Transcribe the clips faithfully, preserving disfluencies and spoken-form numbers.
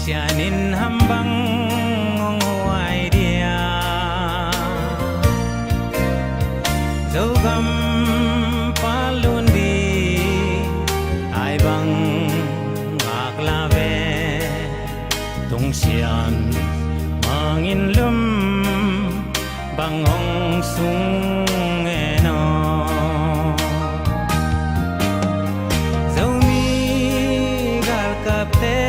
Sian in ham bang hong huai dia? Zogam palun di ai bang ngak la ve. Tung sian mangin lum bang hong sung en aw. Zomi galkapte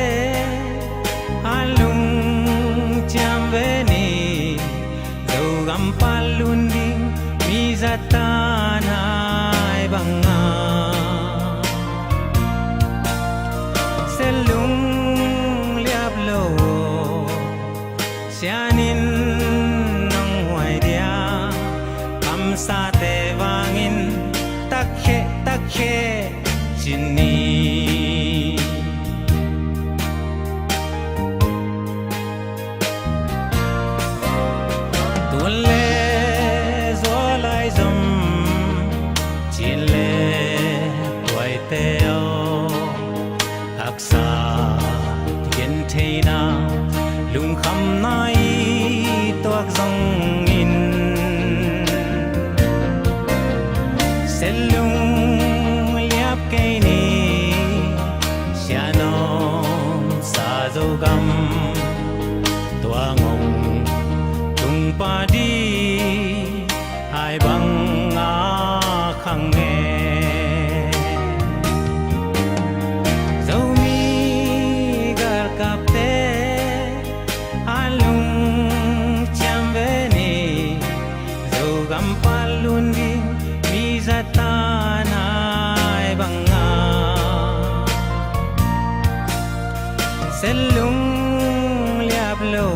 a lungciam ve ni. Zogam palun ding mi zatan ai banga selung liap lo. Sian in nong huai dia? Kamsate vangin takkhe takkhe ci ni. Tuan le zual ai zom, cin le tuaite aw. Haksa gentheihna, lungkhamna i tuak zongin, selung liap kei ni. Sian om sa Zogam, tua ngong tung padi ai bang a khang e. Zomi galkapte a lungciam ve ni. Zogam palun ding mi zatan ai banga selung liap lo.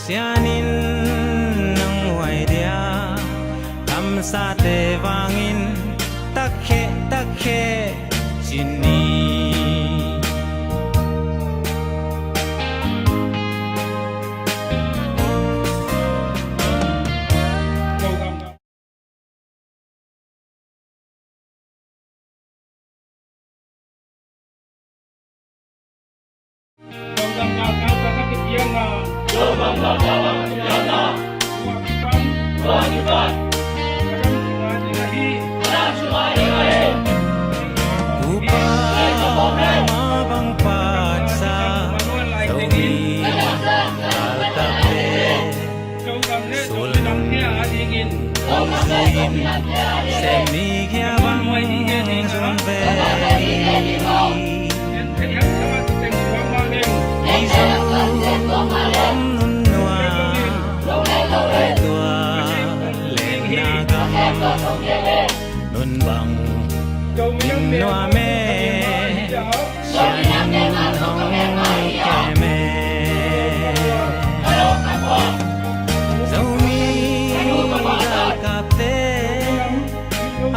Sian in nong huai dia? Kamsate vangin takkhe takkhe ci ni. Upa ma bang patsa, Zomi galkapte sulung hong suin, sem ni kia bang zun ve. Mizo om nun nua, tua lengna gam nun bang min nua me. Sian in hong kem e. Zomi galkapte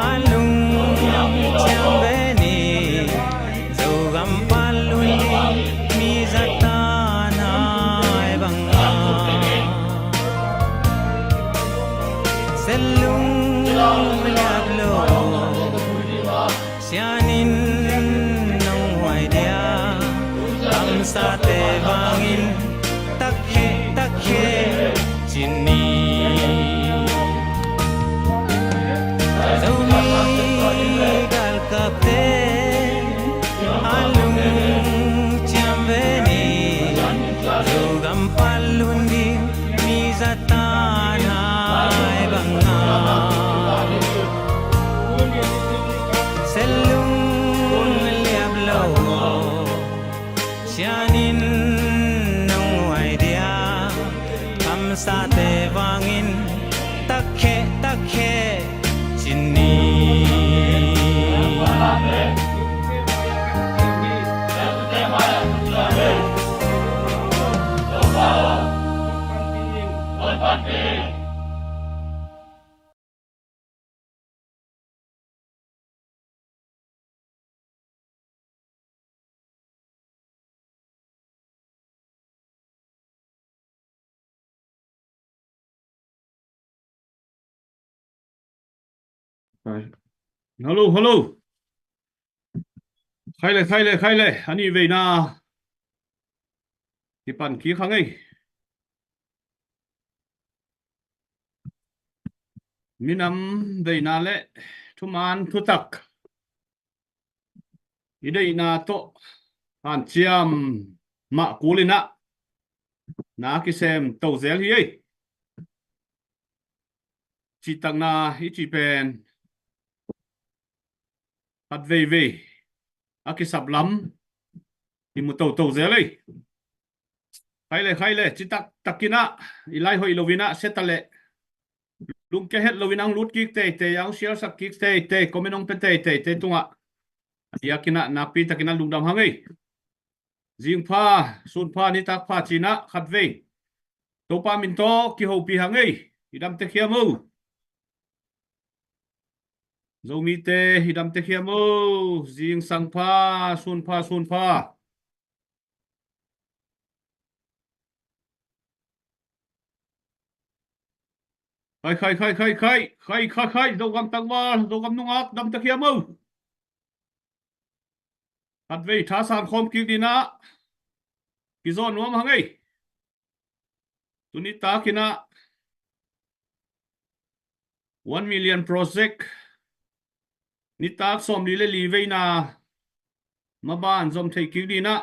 a lungciam ve ni. Zogam palun ding mi zatan ai banga selung liap lo. Sian in nong huai dia? Kamsate vangin takkhe takkhe ci ni. Zomi galkapte a lungciam ve ni. Zogam palun ding mi zatan ai banga selung liap lo. Sian in nong huai dia? Kamsate vangin takkhe takkhe ci ni. Hello, hello. Khai le, khai le, khai le. A nih veina Kipan kik hang ei. Minam veina le thuman thutak i deihna tawh hanciam mah kul in ah na kisem to zel hi ei. Cihtakna i cih pen khat veivei a kisap lam i mu toto zel ei. Khai le, khai le, citak takin ah i lai hoih lo in ah sia ta leh, lungkia het lo in ah hong lut kik teitei, a hong share sak kik teitei, comment hong pia teitei te tungah a diakin ah nakpi takin ah lungdam hang ei. Zing pha, sun pha, nitak pha ci-in ah khat vei Topa min tawh kihopih hang ei. I dam tek hiam o? Zomite, i dam tek hiam o? Zingsang pha, sun pha, sun pha. Khai, khai, khai, khai, khai, khai, khai, khai, Zogam tangval, Zogam nungak, dam tek hiam o? Khat vei thasan khawm kik ding in ah kizawn nuam hang ei. Tuni takin ah one million project nitak sawmli le li veina maban zom thei kik ding in ah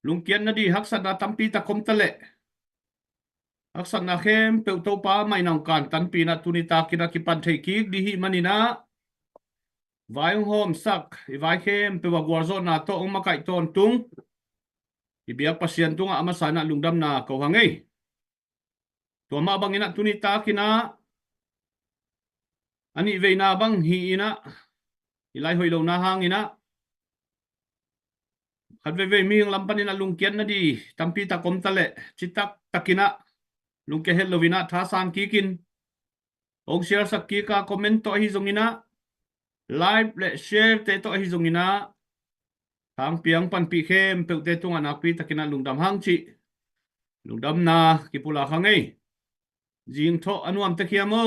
lungkiatna ding haksatna tampi tak om ta leh, haksatna khempeuh Topa mai nang kan tanpi in ah tuni takin ah kipan thei kik ding hi manin ah, vai hong hawmsak i vai khempeuh a gualzawhna tawh hong makaih tawntung i biak Pasian tungah a masa in ah lungdamna ko hang ei. Tua mah bangin ah tuni takin ah a nih veina bang hi in ah, i lai hoih lohna hangin ah khat veivei mihing lam panin ah lungkiatna ding tampi tak om ta leh, citak takin ah lungkia het lo in ah thasan kik in, hong share sak kik a, comment tawh ahi zongin ah, like le share te tawh ahi zongin ah, thangpiang panpih khempeuhte tungah nakpi takin ah lungdam hang cih lungdamna kipulak hang ei. Zing tawh a nuam tek hiam o?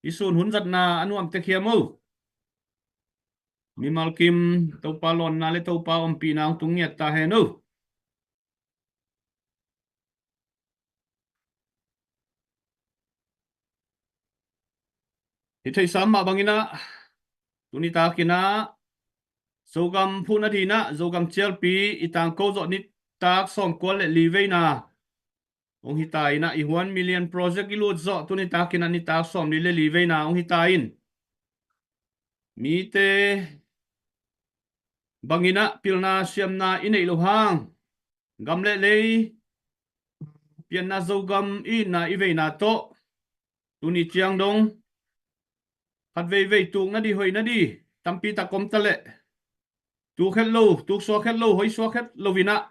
I sun hun zatna a nuam tek hiam o? Mimal kim Topa lawnna le Topa ompihna hong tung ngiat ta hen o. I theihsa mah bangin ah tuni takin ah Zogam phuhna ding in ah Zogam cialpi i tangko zawh nitak sawmkua le li veina hong hi ta in ah, i one million project i lut zawh tuni takin ah nitak sawmli le li veina hong hi ta in, mite bangin ah pilna siamna i neih loh hang, gam le lei pianna Zogam i itna i veina tawh tuni ciang dong khat veivei tukna ding hoihna ding tampi tak om ta leh, tuk het lo, tuk suak het lo, hoi suak het lo in ah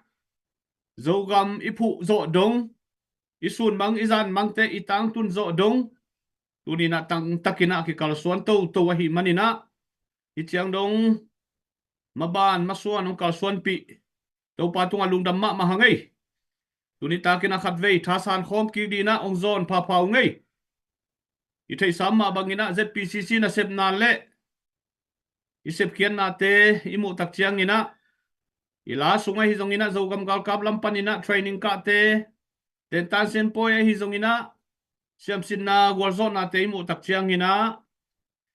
Zogam i phuh zawh dong, i sun mang i zan mangte i tangtun zawh dong tuni in ah tangtakin ah kikalsuan toto ahih manin ah, hih ciang dong maban masuan hong kalsuanpih Topa tungah lungdam mahmah hang ei. Tuni takin ah khat vei thasan khawm kik ding in ah hong zawn phapha ung ei. I theihsa mah bangin ah Z P C C nasepna le i sepkhiatnate i muh tak ciangin ah, i la sung ahi zongin ah, Zogam galkap lam panin ah training kahte, tentan sianpawi ahi zongin ah, siamsinna gualzawhnate i muh tak ciangin ah,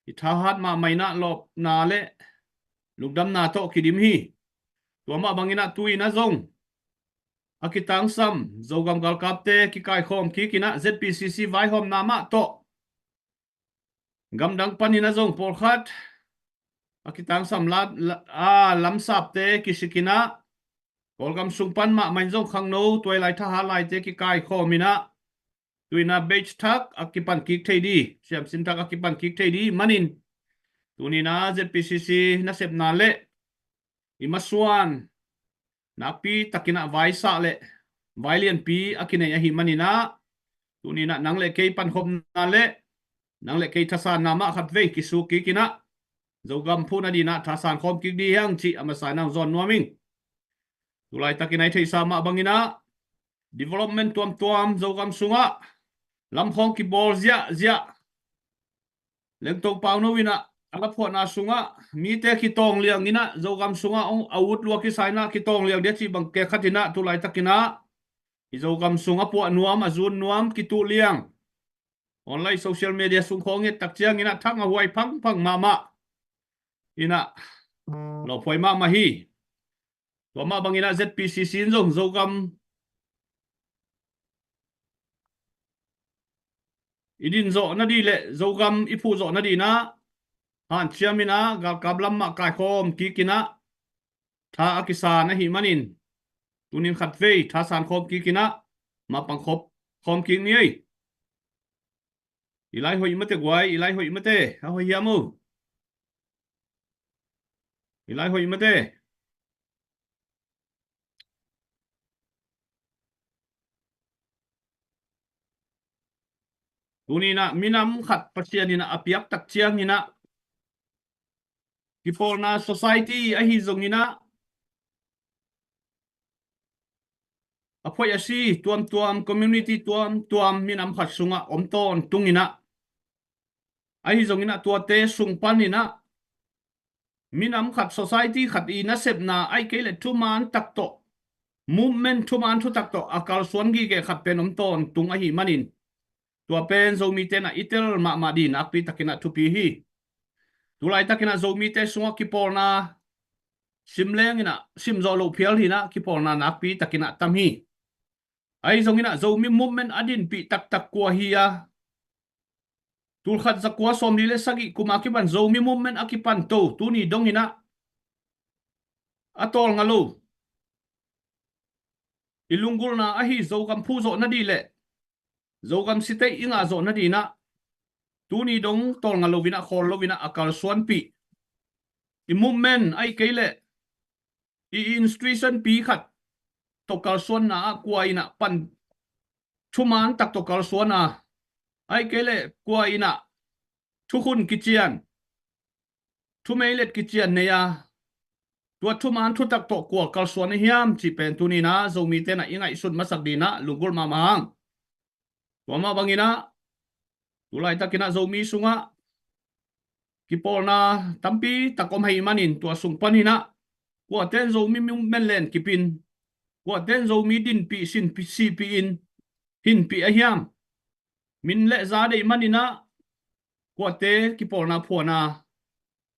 i thahat mahmah in ah lawpna le lungdamna tawh kidim hi. Tua mah bangin ah tu-in ah zong a kitangsam Zogam galkapte kikaikhawm kik in ah Z P C C vaihawmna mah tawh gamdang panin ah zong pawlkhat a kitangsam la, la, a lamsapte kisik in ah, Kawlgam sung pan mahmah in zong khangno tuailai thahat laite kikaikhawm in ah, tu-in ah batch thak a kipan kik thei ding, siamsin thak a kipan kik thei ding manin, tuni in ah Z P C C nasepna le i masuan nakpi takin ah vaisah le vailianpi a kinei ahih manin ah, tuni in ah nang le kei pankhopna le nang le kei thasanna mah khat vei kisuk kik in ah, Zogam phuhna ding in ah thasan khawm kik ding hi hang cih a masa in ah hong zawn nuam ing. Tulaitakin ah i theihsa mah bangin ah development tuamtuam Zogam sungah lamkhawng kibawl ziahziah Lengto Pauno in ah a laphuahna sungah mite kitawng liang inah, Zogam sungah a ut lua kisa inah kitawng liang dia cih bang kekhat inah tu laitakinah i Zogam sung a puah nuam, a zun nuam, kituh liang online social media sung khawng i et tak cianginah thang a huai phangphang mahmah inah lawphuai mahmah hi. Tua mah banginah Z P C C in zong Zogam i din zawh nadih le Zogam i phuh zawh nadih inah hanciam inah galkap lam mah kaikhawm kik inah tha a kisan ahih manin tunin khatvei tha san khawm kik inah mapang khop khawm kik ni ei. I lai hoih mate guai, i lai hoih mate, a hoih hiam o. I lai hoih mate. Tuninah minam khat Pasian inah a piak tak cianginah kipawlna society ahi zonginah a phoih a si tuamtuam, community tuamtuam minam khat sungah om tawntunginah ahi zonginah tuate sung paninah minam khat, society khat i nasepna ahih kei le thuman tak tawh, movement thuman thutak tawh a kalsuan gige khat pen om tawntung ahih manin tua pen Zomite inah i tel mahmah dih nakpi takinah thupi hi. Tu laitakinah Zomite sungah kipawlna sim lenginah sim zawh loh phial hinah kipawlna nakpi takinah tam hi. Ahi zonginah Zomi movement a dinpih taktak kua hi a, tulkhat zakua sawmli le sagih kuma kipan Zomi movement a kipanto tuni donginah a tawlnga lo i lunggulhna ahi Zogam phuh zawh nadih le Zogam sitei i ngah zawh nadih inah tuni dong tawlnga loinah khawl loinah a kalsuanpih i movement ahih kei le i institution pi khat tawh kalsuanna ah kua inah pan thuman tak tawh kalsuan a, ahih kei le kua inah thukhun kician, thumeilet kician nei a, tua thuman thutak tawh kua kalsuan ahiam cih pen tuninah Zomite inah i ngaihsut masak dinah lunggulh mahmah hang. Tua mah banginah tu laitakinah Zomi sungah kipawlna tampi tak om ahih manin tua sung paninah kuaten Zomi movement len kipin, kuaten Zomi dinpih sinpih sihpih in hinpih ahiam, min le za deih maninah kuate kipawlna phuana,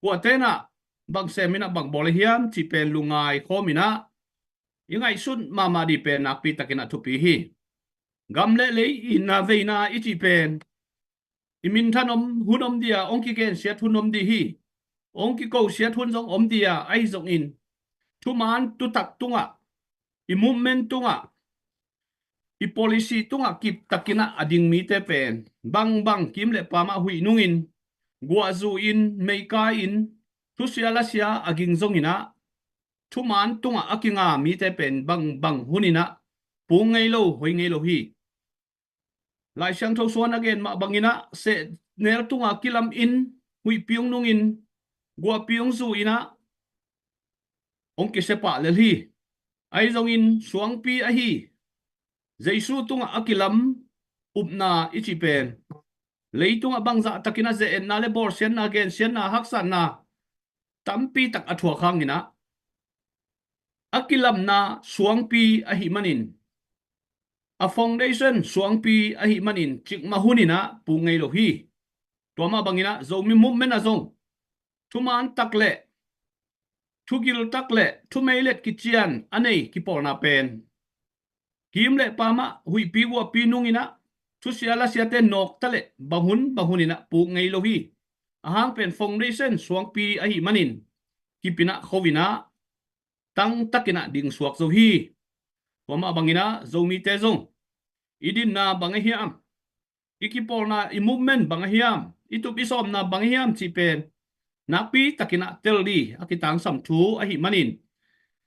kuate inah bang seminah bang bawl ahiam cih pen lungngai khawminah i ngaihsut mahmah dih pen nakpi takinah thupi hi. Gam le lei i itna veina i cih pen i minthan om hun om dia, hong kigensiat hun om dih hi. Hong kikosiat hun zong om dia, ahi zongin thuman thutak tungah, i movement tungah, i policy tungah kip takinah a ding mite pen bangbang kim le pamah huih nungin, guahzu in, meikai in, thusia lasia a ging zonginah thuman tungah a kinga mite pen bangbang huninah pung ngei lo, hoi ngei lo hi. Lai Siangtho sung a gen mah banginah sehnel tunga kilamin, huihpi hong nungin, guahpi hong zu inah hong kisia pah lel hi. Ahi zongin suangpi ahi Jesu tungah a kilam upna i cih pen leitungah bangzah takinah ze-etna le bawlsiatna, gensiatna, haksatna tampi tak a thuak hanginah a kilamna suangpi ahih manin, a foundation suangpi ahih manin cikmah huninah pung ngei lo hi. Tua mah banginah Zomi movement ah zong thuman tak le thugil tak le thumeilet kician a nei kipawlna pen kim le pamah huihpi guahpi nunginah thusia lasiate nawkta le bang hun bang huninah puk ngei lo hi. Ahang pen foundation suangpi ahih manin kipinah khoinah tangtakinah ding suak zo hi. Tua mah banginah Zomite zong i dinna bang ahiam, i kipawlna, i movement bang ahiam, i tup i sawmna bang ahiam cih pen nakpi takinah tel dih a kitangsam thu ahih manin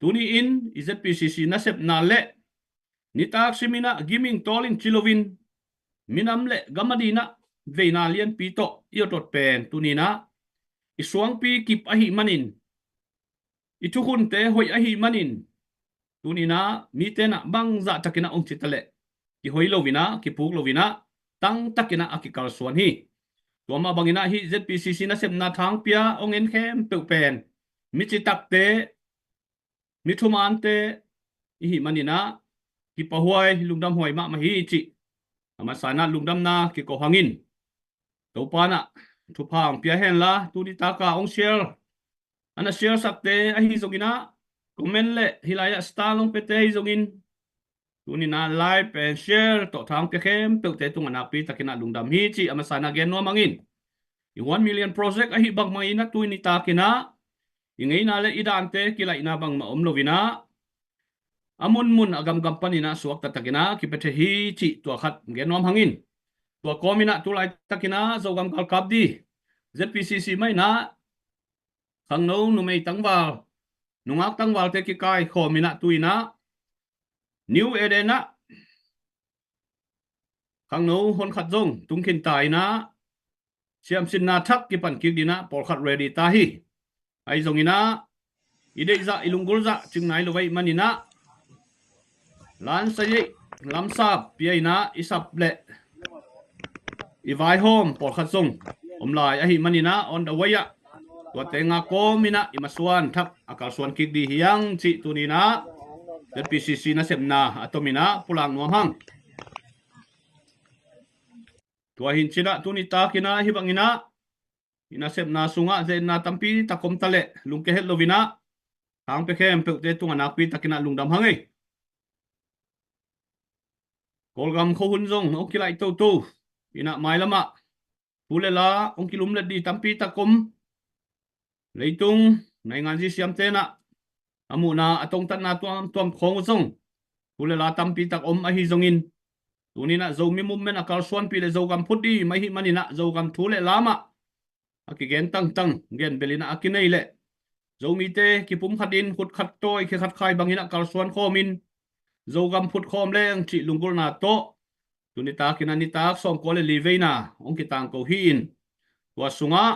tuni-in i Z P C C nasepna le nitak siminah giming tawlin ci loin minam le gam a dinah veina lianpi tawh i awtawt pen tuninah i suangpi kip ahih manin, i thukhunte hoih ahih manin tuninah mite inah bangzah takinah hong cita leh kihoi loinah kipuk loinah tangtakinah a kikalsuan hi. Tua mah bangin ah hih Z P C C nasepna thangpi-a hong en khempeuh pen mi citakte, mi thumante i hih manin ah kipahuai, lungdamhuai mahmah hi cih a masa in ah lungdamna kiko hangin Topa in ah thupha hong pia henla, tuni tak a hong share, a na share sakte ahi zongin ah, comment le hih lai-ah star hong piate ahi zongin, tuni in ah like and share tawh thangpi khempeuhte tungah nakpi takin ah lungdam hi cih a masa in ah gen nuam hangin, i one million project ahi bangmah in ah tuni takin ah i ngeina le i dante kilaihna bangmah om loin ah, a munmun a gamgam panin ah suakta takin ah kipia thei hi cih tua khat gen nuam hangin, tua kawmin ah tu laitakin ah Zogam galkap di Z P C C mah in ah khangno, numei, tangval, nungak tangvalte kikaikhawm in ah tu in ah New Eden ah khangno honkhat zong tung khinta in ah siamsinna thak kipan kik dingin ah pawlkhat ready ta hi. Ahi zongin ah i deihzah, i lunggulhzah cing nai lo ahih manin ah lansayei lamsap pia in ah i sap le i vaihawm pawlkhat zong om lai ahih manin ah on the way ah, tuate nga kawmin ah i masuan thak a kalsuan kik ding hi hang cih tuni in ah Z P C C nasepna a tomin ah pulak nuam hang. Tua hi in cin ah tuni takin ah hih bangin ah i nasepna sungah zenna tampi tak om ta leh lungkia het loin ah thangpi khempeuhte tungah nakpi takin ah lungdam hang ei. Kawlgam khuahun zong hong kilaih toto in ah mailam ah thu le la hong kilumlet ding tampi tak om. Leitung nainganzi siamte in ah a muhna, a tongtatna tuamtuam khawng uh zong thu le la tampi tak om ahi zongin, tuni in ah Zomi movement a kalsuanpih le Zogam phut ding mah ahih manin ah Zogam thu le la mah a kigen tangtang, gen bel in ah a kinei leh Zomite kipumkhat in, khut khat tawi, khe khat khai bangin ah kalsuan khawmin Zogam phut khawm leng cih lunggulhna tawh tuni takin ah nitak sawmkua le li veina hong kitangko hi-in, tua sungah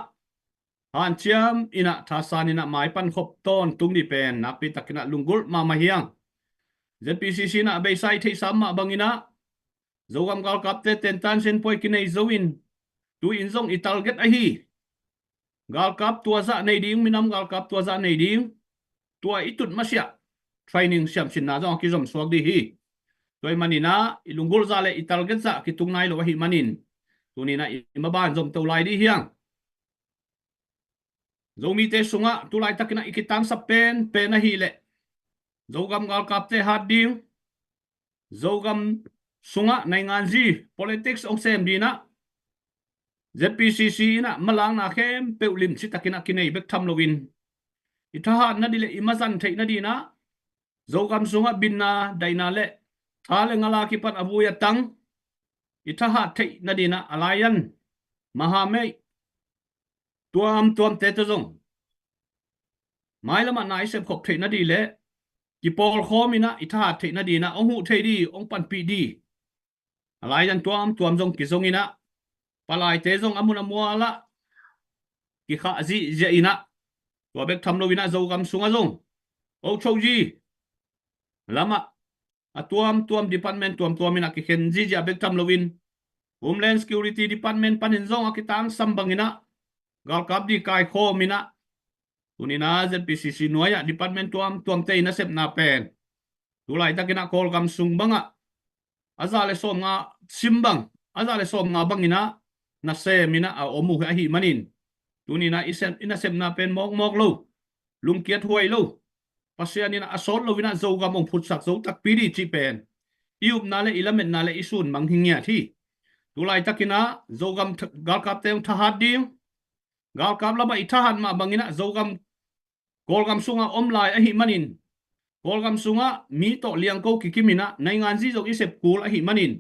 hanciam in ah thasan in ah maipan khop tawntung ding pen nakpi takin ah lunggulh mahmah hi hang. Z P C C in ah a beisa i theihsa mah bangin ah Zogam galkapte tentan senpoi kinei zo-in, tu-in zong i target ahi galkap tuazah nei ding, minam galkap tuazah nei ding, tua i tut masiah training, siamsinna zong a kizom suak ding hi. Tua ahih manin ah i lunggulhzah le i targetzah kitung nai lo ahih manin, tuni in ah i maban zomto lai ding hi hang. Zomite sungah tu laitakin ah i kitangsap penpen ahih leh Zogam galkapte hat ding, Zogam sungah nainganzi, politics hong sem dingin ah Z P C C in ah malakna khempeuh limci takin ah kinei bek tham loin, i thahat nading le i mazan theih nadingin ah Zogam sungah bitna, daihna le tha le ngal a kipan a vui a tang i thahat theih nadingin ah alliance, mahameh tuamtuamte tawh zong mailam ah na i sepkhop theih nading le kipawlkhawm in ah i thahat theih nadingin ah hong huh thei ding, hong panpih ding alliance tuamtuam zong kizong in ah, palaite zong a mun a mual ah kikhah zihziah in ah, tua bek tham loin ah Zogam sungah zong ochoji lamah a tuamtuam, department tuamtuam in ah kikhen zihziah bek tham loin, Homeland Security Department panin zong a kitangsam bangin ah galkap ding kaikhawm in ah, tuni in ah Z P C C nuai-ah department tuamtuamte i nasepna pen tu laitakin ah Kawlgam sung bangah a za le sawmnga sim bang, a za le sawmnga bangin ah nasem in ah a om uh ahih manin, tuni in ah i sem, i nasepna pen mawkmawk lo, lungkiat huai lo, Pasian in ah a sawt loin ah Zogam hong phutsak zo takpi ding cih pen i upna le i lametna le i sunmang hi ngiat hi. Tu laitakin ah Zogam th-, galkapte hong thahat ding, galkap lamah i thahat mah bangin ah Zogam Kawlgam sungah om lai ahih manin, Kawlgam sungah mi tawh liangko kikim in ah nainganzi zong i sep kul ahih manin,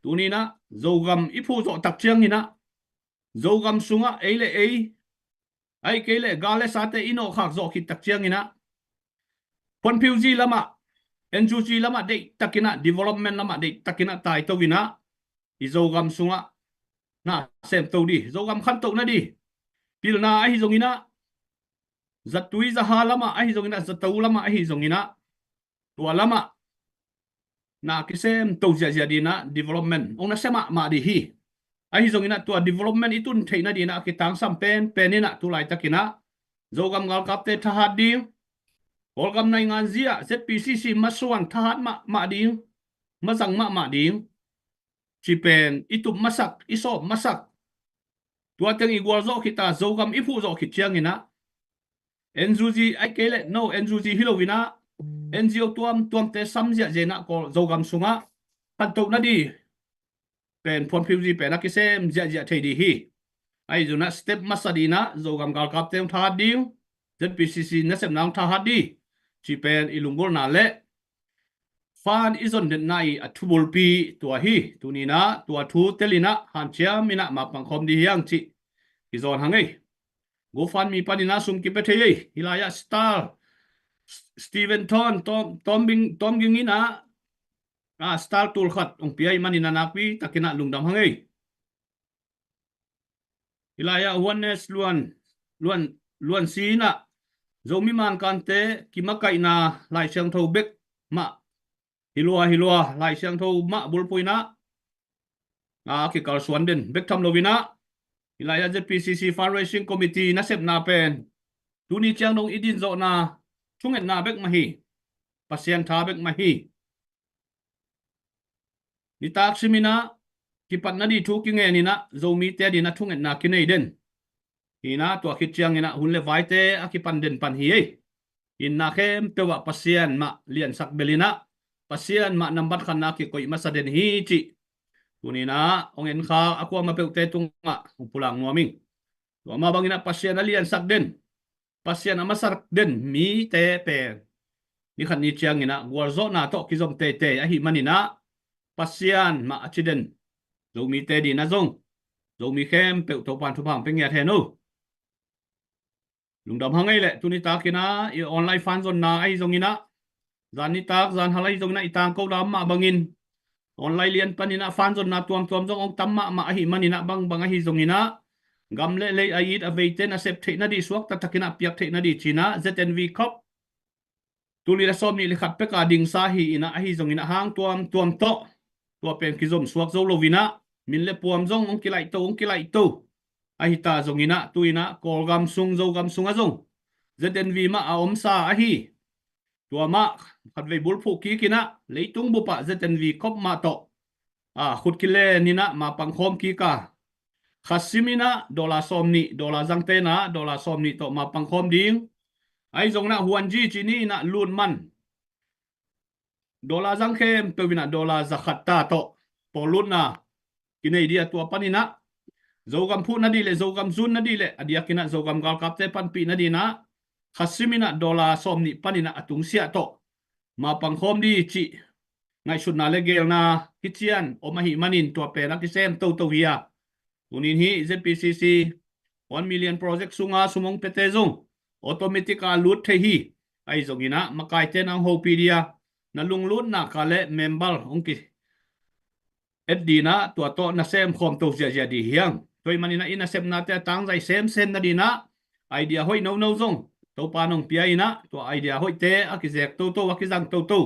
tuni in ah Zogam i phuh zawh tak ciangin ah, Zogam sungah ei le ei, ahih kei leh gal le sate i nawhkhak zawh khit tak ciangin ah, phuanphiuzi lamah, N U G lamah deihtakin ah, development lamah deihtakin ah taito in ah, i Zogam sungah na semto ding, Zogam khantoh nading, pilna ahi zongin ah, zatui zaha lamah ahi zongin ah, zato lamah ahi zongin ah, tua lamah na kisemto ziahziah dingin ah development hong na sem mahmah ding hi. Ahi zongin ah tua development i tun theihna dingin ah a kitangsam penpen in ah tu laitakin ah Zogam galkapte thahat ding, Kawlgam naingan zia Z P C C masuan thahat mahmah ding, mazang mahmah ding, ci pen i tup masak, i sawp masak, tua teng i gualzawh khit a Zogam i phuhzawh khit ciangin ah N U G ai kei leh no N U G hi lo in ah N G O tuamtuamte sam ziahziah in ah Kawl Zogam sungah khantohna ding pen phuanphiuzi pen a kisem ziahziah thei ding hi. Ahi zongin ah step masa dingin ah Zogam galkapte hong thahat ding, Z P C C nasepna hong thahat ding, ci pen i lunggulhna le fund i zon detna i a thubulpi tua hi. Tuni in ah tua thu telin ah hanciam in ah mapangkhawm ding hi hang cih i zawn hang ei. GoFundMe panin ah sum kipia thei ei. Hih lai-ah Star Steven Thon Tom, Tom Bing, Tom Ging in ah, ah, Star tul khat hong pia ahih manin ah nakpi takin ah lungdam hang ei. Hih lai-ah Huan Nes Luan, Luan, Luan Si in ah Zomi Mankante kimakaihna Lai Siangtho bek mah hi lua hi lua, Lai Siangtho mah bulphuh in ah a kikalsuan den bek tham lo in ah hih lai-ah Z P C C Fundraising Committee nasepna pen tuni ciang dong i din zawhna thungetna bek mah hi. Pasian tha bek mah hi. Nitak simin ah kipatna ding thu kingen in ah Zomite dingin ah thungetna kinei den hi in ah tua khit ciangin ah hun le vaite a kipan den pan hi ei. Hi in ah khempeuh ah Pasian mah liansak bel in ah Pasian mah nambat khatna kikoih masa den hi cih tuni in ah hong en kha a kuamah peuhte tungah hong pulak nuam ing. Tua mah bangin ah Pasian a liansak den, Pasian a masak den mite pen ni khat ni ciangin ah gualzawhna tawh kizom teitei ahih manin ah Pasian mah a ci den Zomite dingin ah zong Zomi khempeuh Topan thupha hong pia ngiat hen o. Lungdam hang ei leh tuni takin ah i online fund zonna ahi zongin ah zan nitak zan hal ahi zongin ah i tangko dam mah bangin online lian panin ah fund zonna tuamtuam zong hong tam mahmah ahih manin ah bangbang ahi zongin ah gam le lei a it a veite nasep theihna ding suakta takin ah piak theihna ding ci in ah Z N V Corp tul nih le sawmnih le khat pek a dingsa hi in ah ahi zongin ah hang tuamtuam tawh tua pen kizom suak zo lo in ah min le puam zong hong kilaihto hong kilaihto ahi ta zongin ah tu in ah Kawlgam sung Zogam sungah zong Z N V mah a omsa ahi. Tua mah khatvei bulphuh kik in ah leitung bup ah Z N V Corp mah tawh a khut kilen in ah mapangkhawm kik a, kha sim in ah dollar sawmnih, dollar zangte in ah dollar sawmnih tawh mapangkhawm ding. Ahi zongin ah Huanzi ci ni in ah lut man dollar zang khempeuh in ah dollar za khat ta tawh pawllutna kinei ding a, tua panin ah Zogam phuhna ding le Zogam zunna ding le a diakin ah Zogam galkapte panpihna dingin ah kha sim in ah dollar sawmnih panin ah a tungsiah tawh mapangkhawm ding cih ngaihsutna le geelna kician om ahih manin tua pen a kisem toto hi a. Tunin hih Z P C C one million project sunga sum hong piate zong automatic a lut thei hi. Ahi zongin ah makaite in ah hong hopih ding a, na lunglutna ka le member hong ki et dingin ah tua tawh na semkhawm to ziahziah ding hi hang. Tua ahih manin ah i nasepnate a tangzai semsem nadingin ah idea hoih nono zong Topa in hong pia in ah tua idea hoihte a kizek toto a kizang toto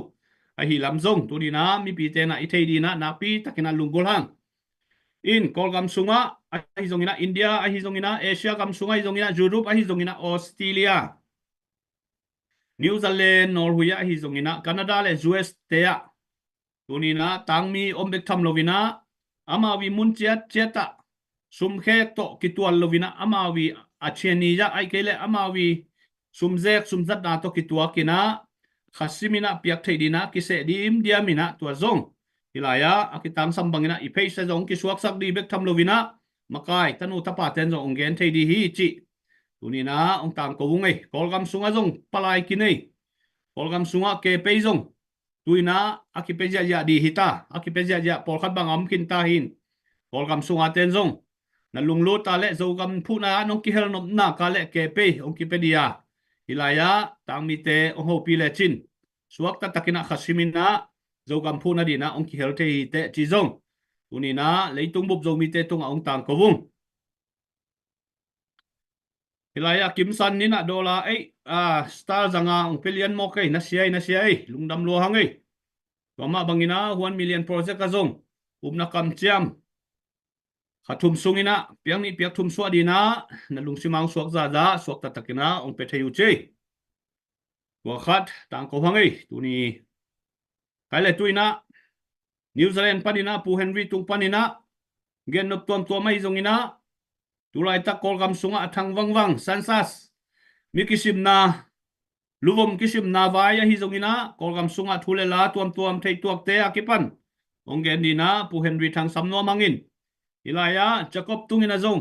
ahi lam zong tunin ah mipite in ah i thei dingin ah nakpi takin ah lunggulh hang. In Kawlgam sungah ahi zongin ah India ahi zongin ah Asia gam sungah ahi zongin ah Europe ahi zongin ah Australia, New Zealand, Norway ah ahi zongin ah Canada le U S te ah tunin ah tangmi om bek tham lo in ah amau i mun ciatciat ah sumkhek tawh kitual lo in ah amau i a ciani ah ahih kei leh amau i sumzek sumzatna tawh kituak in ah kha sim in ah piak theih dingin ah kiseh dimdiam in ah tua zong hih lai-ah a kitangsam bangin ah i pheisa zong kisuaksak ding bek tham lo in ah makai tanu tapate in zong hong gen thei ding hi cih tunin ah hong tangko ung ei. Kawlgam sungah zong palai kinei, Kawlgam sungah kepei zong tu in ah a kipia ziahziah ding hi ta, a kipia ziahziah pawlkhat bang a om khin ta hi in Kawlgam sungate in zong na lunglut a le Zogam phuhna ah nong kihel nopna ka le kepei hong kipia ding a, hih lai-ah tangmite hong hopih lecin suakta takin ah kha sim in ah Zogam phuhna dingin ah hong kihel thei hi teh ci zong tunin ah leitung bup Zomite tungah hong tangko ung. Hih lai-ah Kimsan in ah dollar ei, ah, star zanga hong pia lian mawk ei, na sia ei, na sia ei, lungdam lua hang ei. Tua mah bangin ah Huan Million Project ah zong upna kamciam Kha thum sungin ah piak nih piak thum suah dingin ah na lungsim ah suak zaza suak taktakin ah hong pia thei uh ci. Tua khat tangko hang ei tuni. Kai le tu-in ah New Zealand panin ah Pu Henry tung panin ah gen nop tuamtuam ahi zongin ah, tu laitak Kawlgam sungah a thang vangvang census, mi kisimna, luvom kisimna vai ahi zongin ah Kawlgam sungah thu le la tuamtuam theituakte a kipan hong gen dingin ah Pu Henry thangsam nuam hangin, hih lai-ah Jacob tungin ah zong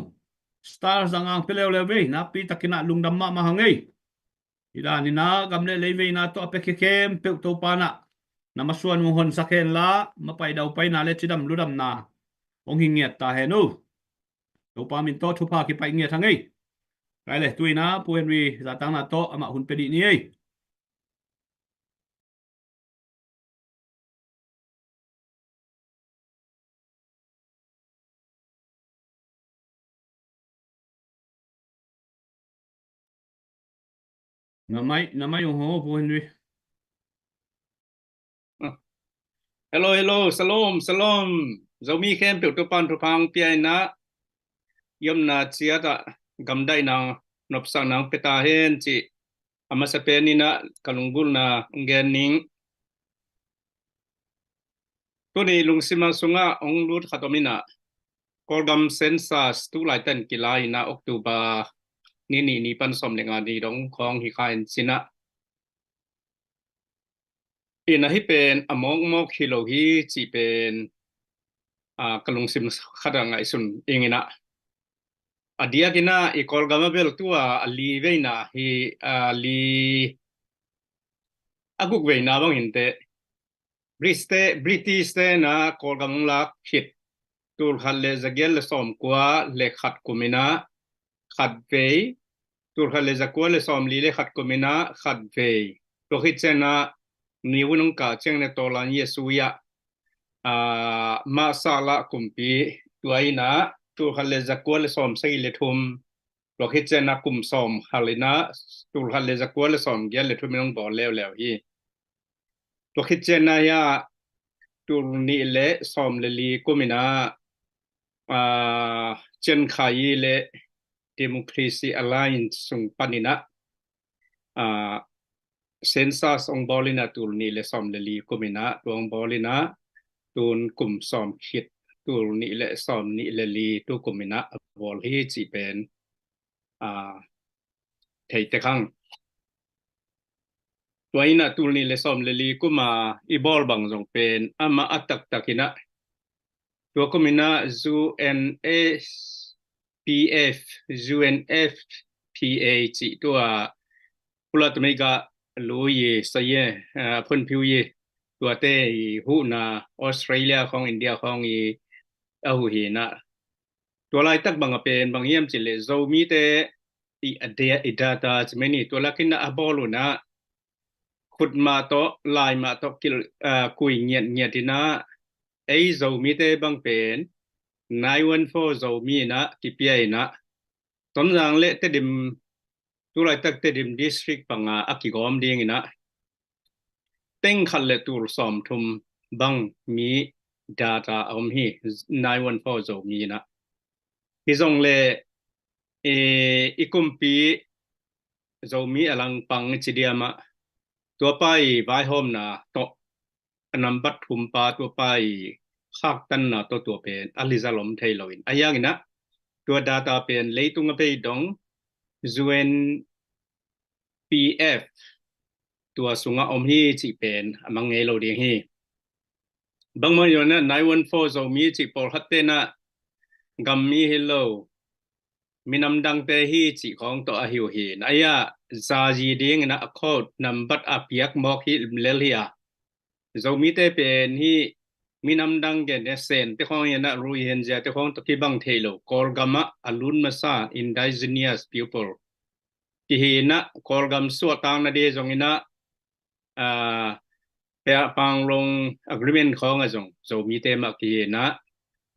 star zangang pia leuleu vei, nakpi takin ah lungdam mahmah hang ei. Hih danin ah gam le lei veina tawh a pia khempeuh Topa in ah na masuan hong honsak hen la, mapai daupaina le cidam ludamna hong hi ngiat ta hen uh. Topa min tawh thupha kipaih ngiat hang ei. Kai le tu-in ah Pu Henry zatakna tawh amah hun pia dih ni ei. Na mai, na mai uh ho, Pu Henry. Ah. Hello, hello, shalom, shalom. Zomi khempeuh Topa'n thupha hong pia in ah, i omna ciat ah gamdaihna, nopsakna hong pia ta hen cih a masa penin ah ka lunggulhna hong gen ning. Tuni lungsim a sungah hong lut khat om in ah, Kawlgam census tu laitak in kila in ah October ni nih ni pan sawm le nga ni dong khawng hi kha in cin ah, in ah hih pen a mawkmawk hi lo hi cih pen, ah, ka lungsim khat ah ngaihsun ing in ah. A diakin ah i Kawlgam a bel tu-a a li veina hi, a li, a guk veina bang hi inteh. British te, British te'n ah Kawlgam hong lak khit tul khat le za giat le sawm kua le khat kum in ah khat vei, tul khat le za kua le sawm li le khat kum in ah khat vei. Tua khit ciang ah ni hun hong kah ciang le tawlan Yesu ah, ah, Mahsala kumpi tua in ah tul khat le za kua le sawm sagih le thum. Tua khit ciang ah kum sawm hal in ah tul khat le za kua le sawm giat le thum in hong bawl leuleu hi. Tua khit ciang ah tul nih le sawm le li kum in ah, ah, Ciankhai le Democracy Alliance sung panin ah, ah, census hong bawl in ah tul nih le sawm le li kum in ah tua hong bawl in ah tun kum sawm khit tul nih le sawm nih le li tu kum in ah a bawl hi cih pen, ah, thei tek hang. Tua in ah tul nih le sawm le li kum a i bawl bang zong pen amah a taktak in ah tua kum in ah U N F P F, U N F P A cih tua Pula Tumei Ga Lui i sa ye, ah, Phun Phiu i tuate i huhna Australia khawng India khawng i a huh hi in ah. Tua laitak bang a pen bang hiam cih leh Zomite i a dia, i data ci mai ni, tua lak in ah a bawl uh in ah khut mah tawh, lai mah tawh kil, ah, kui ngiatngiat in ah ei Zomite bang pen nine one four Zomi in ah kipia in ah Tonzang le Tedim, tu laitak Tedim district panga a kigawm ding in ah teng khat le tul sawm thum bang mi data a om hi, nine one four Zomi in ah. Hi zong le, eh, i kumpi Zomi a langpang ci diam ah tua pa i vaihawmna tawh a nambat thum pa tua pa i khaktanna tawh tua pen a lizal om thei lo in. A hiang in ah tua data pen leitung a bei dong U N P F tua sungah om hi cih pen a mang ngei lo ding hi. Bangmah in ah nine one four Zomi cih pawlkhat te'n ah gam mi hi lo, minam dangte hi cih khawng tawh a hi uh hi. Na ia zazi ding in ah a code nambat a piak mawk hi lel hi a. Zomite pen hi minam dang gen ne Sen te khawng hi in ah Rohingya te khawng tawh kibang thei lo. Kawlgam ah a lut masa indigenous people kihi in ah Kawlgam suahtakna ding zong in ah, ah, Panglong Agreement khawng ah zong Zomite mah kihi in ah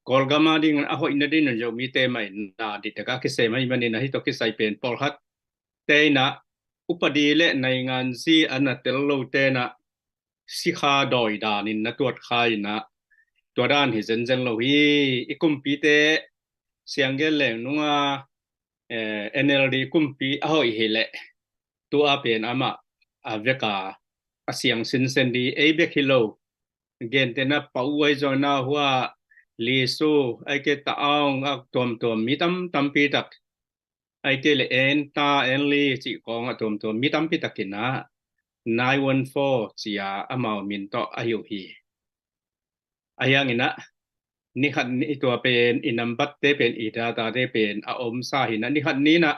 Kawlgam a ding a hoihna ding in Zomite mah in ah diktak a kisem ahih manin ah hih tawh kisai pen pawlkhat te in ah upadi le nainganzi a na tel lo te in ah sikha dawi dan in na tuat kha in ah tua dan hi zenzen lo hi. I kumpite siang gen leng nunga, eh, N L D kumpi a hoih hi leh, tua pen amah a veka a siang sinsen di ei bek hi lo. Gentehna Pauai zona hua Lisu, ai ke ta aung a tuamtuam mi tam tampi tak, ai ke le en ta en li cih kong a tuamtuam mi tampi takin ah nine one four cia amau min tawh a hi uh hi. A hiangin ah nikhat ni tua pen i nambatte pen i datate pen a omsa hi na nikhat ni na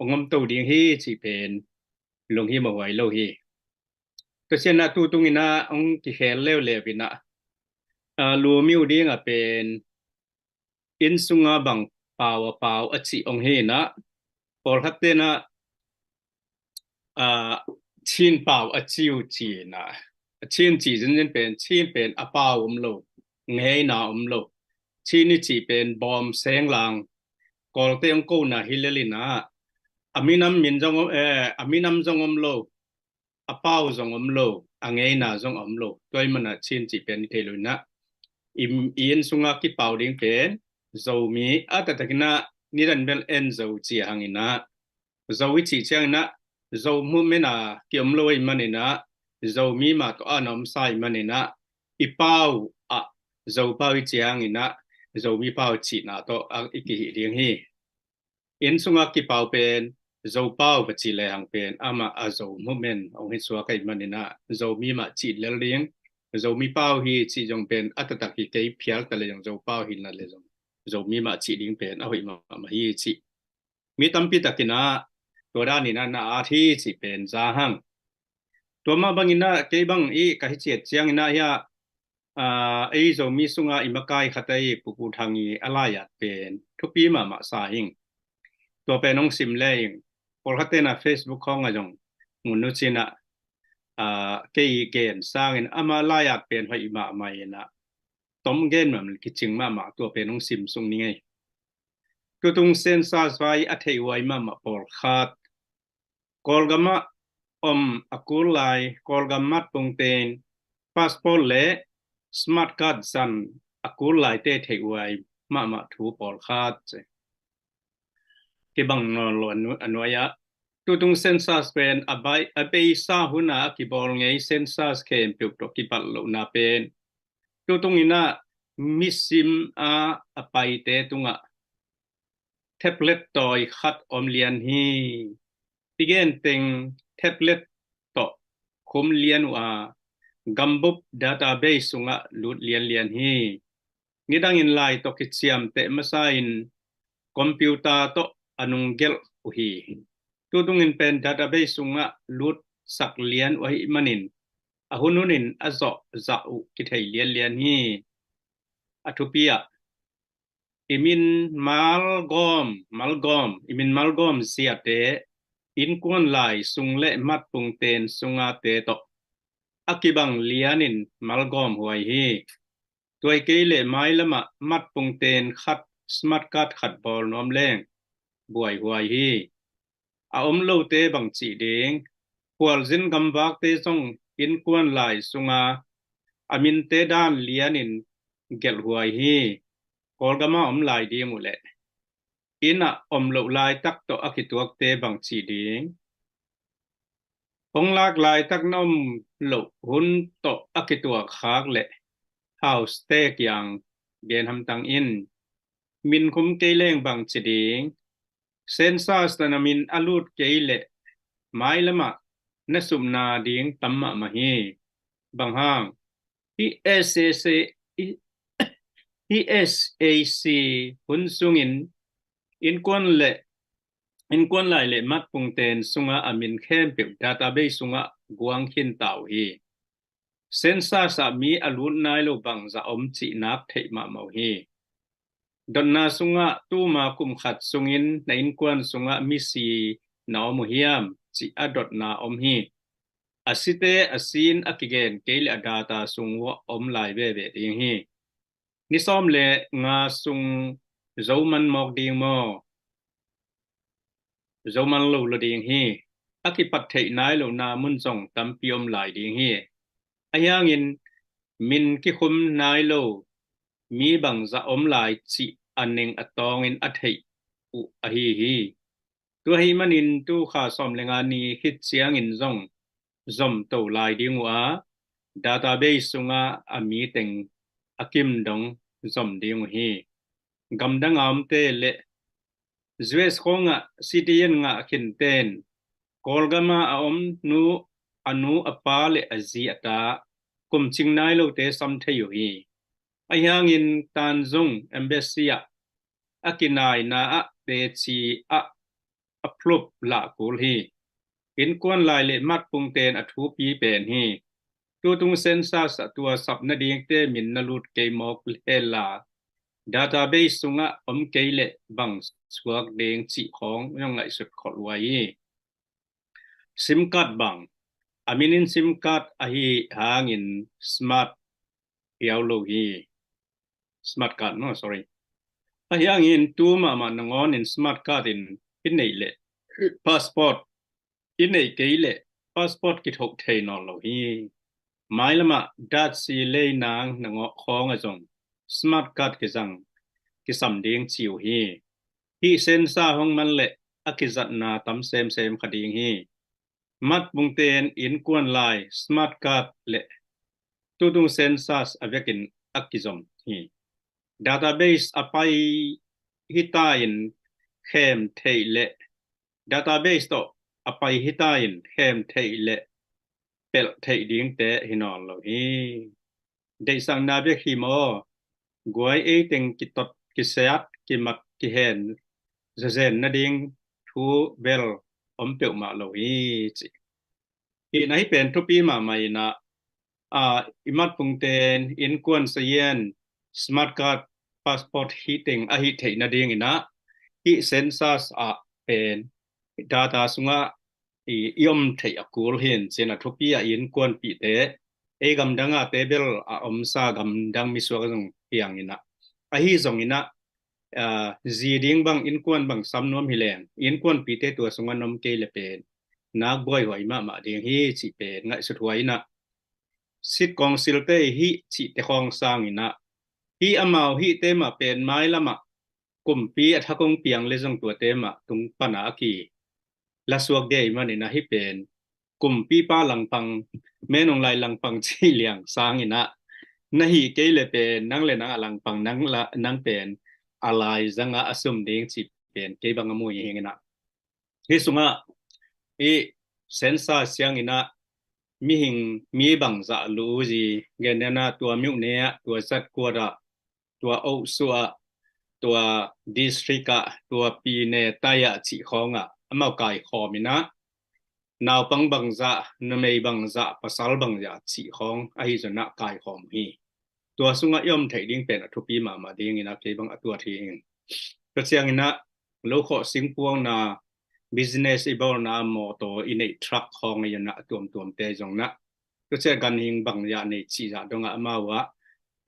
ong om to ding hi cih pen lunghimawh huai lo hi. Tua ciangin ah tutungin ah ong kikhel leuleu in ah, ah, lumiu ding a pen inn sunga bang pau a pau a cih ong hi na, pawlkhat te na, ah, Chin pau a ciu ci na, Chin ci zinzin pen, Chin pen a pau om lo, ngeina om lo. Chin i cih pen bawm senglang, Kawlte ong kona hi lel in ah, a minam min zong om, eh, a minam zong om lo, a pau zong om lo, a ngeina zong om lo. Tua i mana Chin cih pen i thei lo in ah, i, i inn sunga kipau ding pen Zomi, a taktakin ah nidan bel en Zo cia hangin ah, Zo i cih ciangin ah Zo movement a kiom lo i manin ah, Zomi mah tawh a na omsa i manin ah, i pau ah Zo pau i cih hangin ah, Zomi pau cihna tawh a i kihih ding hi. Inn sunga kipau pen Zo pau va ci lehang pen amah a Zo movement ong hi suak ahih manin ah, Zomi mah cih lel ding, Zomi pau hi cih zong pen a taktak hi kei phial ta le zong, Zo pau hi na le zong Zomi mah cih ding pen a hoih mahmah hi cih mi tampi takin ah tua danin ah na at hi cih pen za hang. Tua mah bangin ah kei bang i ka hi ciat ciangin ah hi ah, ah, ei Zomi sunga i makai khat ahi Pu Pu Thang i a laiat pen thupi mahmah sa ing. Tua pen ong sim le ing. Pawlkhat te na Facebook khawng a zong mun nu cin ah, ah, kei gen sangin ama laiat pen hoih mahmah in ah tom gen mahmah, kicing mahmah, tua pen ong sim sung ni ngei. Tutung census vai a theih huai mahmah pawlkhat, Kawlgam ah om a kul lai Kawlgam matpungte in passport le smart card zang a kul laite theih huai mahmah thu pawlkhat. Kibang nawn lo a nu-, a nuai ah, tutung census pen a bai, a beisa hun a a kibawl ngei census khempeuh tawh kibat lohna pen, tutungin ah misim a a paite tungah tablet tawi khat om lian hi. I gen teng tablet tawh khum lian uh a, gambup database sungah lut lianlian hi. Nidangin lai tawh kiciamteh masa in computer tawh a nung gelh uh hi. Tutungin pen database sungah lutsak lian uh ahih manin a hunhunin a zawh zah uh kithei lianlian hi. A thupi ah, i min malgawm, malgawm, i min malgawm ziate, innkuan lai sung le matpungten sungate tawh a kibang lianin malgawm huai hi. Tua hi kei leh mailamah matpungten khat smart card khat bawl nuam leng buai huai hi. A om lote bang cih ding, khualzin gamvakte zong innkuan lai sunga a minte dan lianin gelh huai hi. Kawlgama om lai ding uh leh inn ah om loh laitak tawh a kituakte bang cih ding, hong lak laitak na om loh hun tawh a kituak khak leh house te kiang gen hamtang in. Min khum kei leng bang ci ding, census na min a lut kei leh mailamah na supna ding tam mahmah hi. Bang hang, hih S A C, hih S A C hun sungin innkuan le, innkuan lai le matpungten sunga a min khempeuh database sungah guang khin ta uh hi. Census ah mi a lut nai lo bangzah om cih nak theih mahmah uh hi. Dotna sungah tuma kum khat sungin na innkuan sungah misi na om uh hiam cih a dotna om hi. A site a sin a kigen kei le a data sung uh om lai veve ding hi. Ni sawm le nga sung zo man mawk ding maw? Zo man lo lo ding hi. A kipat theih nai lohna mun zong tampi om lai ding hi. A hiangin min kikhum nai lo mi bangzah om lai cih a ning a tawngin a theih uh ahi hi. Tua ahih manin tu kha sawm le nga ni khit ciangin zong zom to lai ding uh a, database sungah a mi teng a kim dong zom ding uh hi. Gamdang a omte le U S khawngah citizen ngah khinten Kawlgama a om nu, a nu, a pa le a zi a ta kum cing nai lote sam thei uh hi. Ahi hangin Tanzung embassy ah a kinaina ah teci ah a plup lah kul hi. Innkuan lai le matpungten a thupi pen hi. Tutung census ah tua sap nadingte min na lut kei mawk hela, database sungah om kei leh bang suak ding cih khawng zong ngaihsut khol uh hi. Sim card bang, a minin sim card ahi hangin smart hiau lo hi. Smart card maw, sorry. Ahi hangin tu mahmah nangawnin smart card in i neih leh passport, i neih kei leh passport kithoh thei nawn lo hi. Mailamah datsi leinang nangawh khawngah zong smart card kizang kisam ding ci uh hi. Hih census hong man leh a kizatna tam semsem kha ding hi. Matpungten innkuan lai smart card le tutung census a vekin a kizom hi. Database a pai hita in khem theih le database tawh a pai hita in khem theih le pelh theih dingte hi nawn lo hi. Deihsakna bek hi maw, guai ei teng kitot kisiat kimat kihen zazen nading thu bel om peuhmah lo hi ci. Hih na hi pen thupi mahmah inah, a, i matpungten innkuan sayen smart card passport hi teng a hih theih nading inah hih census ah pen data sungah i, i om theih a kul hin cin a thupi a innkuanpihte ei gamdang a table a omsa gamdang misuak zong piang inah ahi zong inah, a, zi ding bang innkuan bang sam nuam hi leng innkuanpihte tua sungah nom kei le pen nak buaihuai mahmah ding hi cih pen ngaihsut huai inah sit kawng silte hih cihte khawng sang inah hih amau hihte mah pen mailamah kumpi a thakong piang le zong tuate mah tung pana a ki lasuak dei manin ahi pen kumpipa langpang, menung lai langpang cih liang sang inah na hih kei le pen nang le nang a langpang nang, la, nang pen a lai zanga a sum ding cih pen kei bang a mui hing inah hih sungah i census siang inah mihing mi bangzah lu zi gen dena tua miuh ne ah tua zat kuat ah tua oh suah tua district ah tua pine tai ah cih khawng ah amau kaikhawm inah naupang bangzah numei bangzah pasal bangzah cih khawng ahi zong ah kaikhawm hi. Tua sungah i om theih ding pen a thupi mahmah ding inah kei bang a tuat hi ing. Tua ciang inah lo khawh singpuangna business i bawlna mawtaw i neih truck khawng a inah a tuamtuamte zong nah tua ciah ganhing bangzah nei cihzah dongah amau ah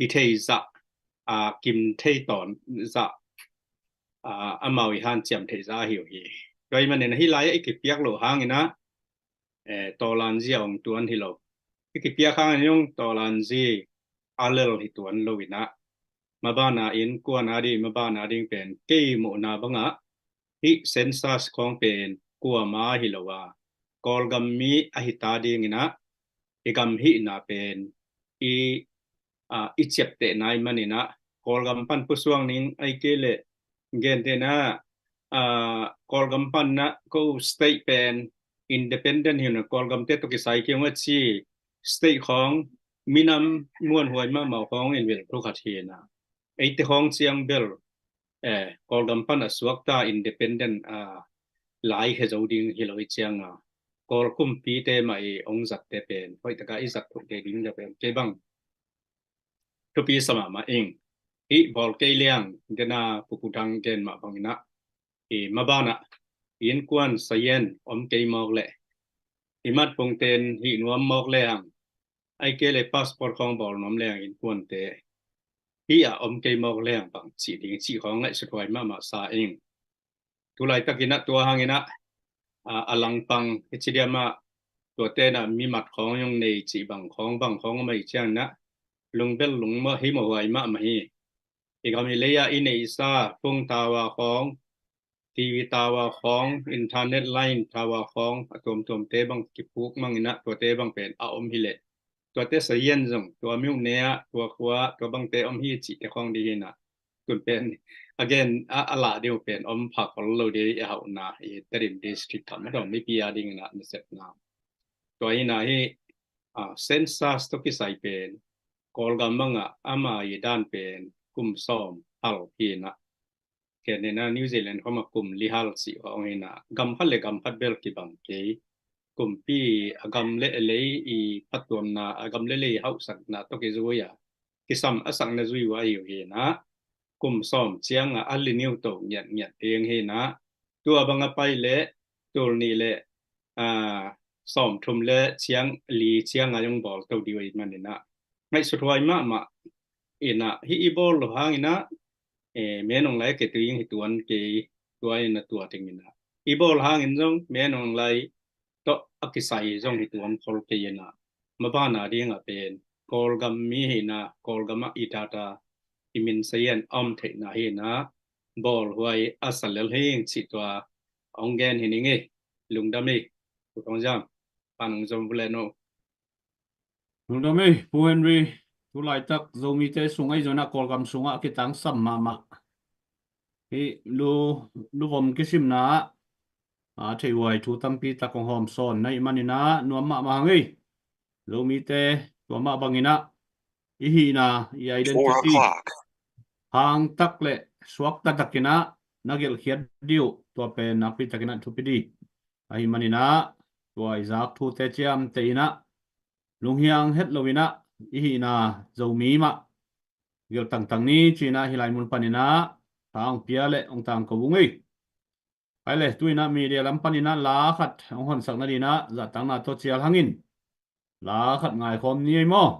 i theizah a kim thei tawn zah a amau i hanciam theih zah ahi uh hi. Tua i manin ahi lai ah i kipiak loh hang inah eh, tawlanzi a ong tuan hi lo. I kipiak hang in zong tawlanzi a lel hi tuan lo inah mabana innkuan a ding mabana ding pen kei muhna bangah hih census khawng pen kuama hi lo a Kawlgam mi ahi ta ding inah i gam hihna pen i, a, i ciapteh nai man inah Kawlgam pan pusuang ning ahi kei le gen tena, a, Kawlgam pan na ko state pen independent hi na Kawlgam te to kisai kiung a ci state khawng minam muan huai mahmah khawng in vil thu khat hi na. Eite khawng ciang bel, eh, Kawlgam pan a suakta independent, a, lai he zo ding hi lo i ciang a Kawl kumpi te mah i ong zat te pen hoih taka i zat thuk te ding da pen kei bang thupi sa mahmah ing. Hih bawl kei liang dena pupudang gen mah bang inah i mabanah innkuan sayen om kei mawk leh i matpungten hih nuam mawk le hang ai kei le passport khawng bawl nuam le hang innkuante hih a om kei mawk le hang bang cih ding cih khawng ngaihsut huai mahmah sa ing. Tulaitak inah tua hang inah, a, a langpang i ci diam ah tuate na mimat khawng yong nei cih bang khawng bang khawng a mai ciang inah lungbel lungmah hi mawh huai mahmah hi. i gam i lei ah i neihsa phone tower khawng, TV tower khawng, internet line tower khawng a tuamtuamte bang kiphuk mang in ah, tuate bang pen a om hi leh, tuate sazian zong tua myone ah, tua khua ah tua bangte om hi cihte khawng ding hi in ah, tun pen a gen a, a lah ding uh pen om pha khol lo ding, i hauhna, i Tedim district khat mah dong mipi a ding in ah nasepna. Tua hi in ah hi, ah, census tawh kisai pen Kawlgam bang ah ama i dan pen kum sawm hal hi in ah, ken in ah New Zealand khawng ah kum li hal cih khawng hi in ah, gam khat le gam khat bel kibang kei. Kumpi a gam le a lei i phattuamna, a gam le lei hauhsakna tawh kizui a, kisam a sakna zui uh ahi uh hi in ah, kum sawm ciang ah a renew to ngiatngiat ding hi in ah, tua bang a pai leh tul nih le, ah, sawmthum le ciang li ciang ah zong bawl to ding uh ahih man in ah, ngaihsut huai mahmah in ah, hih i bawl loh hang in ah, eh, Min Aung Hlaing kei tui ing hi tuan kei, tua in ah tua teng in ah i bawl hangin zong Min Aung Hlaing tawh a kisai zong hi tuan khol kei in ah, maban a ding ah pen Kawlgam mi hi in ah, Kawlgam ah i data, i min sazian a om theihna hi in ah, bawl huai a sa lel hi ing cih tua hong gen hi ning ei. Lungdam ei, Pu Thawng Zam, pan hong zom vua le no. Lungdam ei, Pu Henry, tu laitak Zomite sung ahi zongin ah Kawlgam sungah a kitangsam mahmah. Hih lu, luvom kisimna ah, a, theih huai thu tampi tak hong hawm sawn na hih man in ah nuam mahmah hang ei. Zomite tua mah bang in ah i hihna, i identity hang tak le suakta tak in ah na gelhkhiat ding uh, tua pen nakpi tak in ah thupi ding. Ahih man in ah tua i zak thute ciamteh in ah lunghiang het lo in ah i hihna Zomi mah gelh tangtang ni ci in ah hih lai mun pan in ah tha hong pia le hong tangko ung ei. Ai le, tu in ah media lam pan in ah la khat hong honsak nading in ah zahtakna tawh cial hang in la khat ngaikhawm ni ei maw?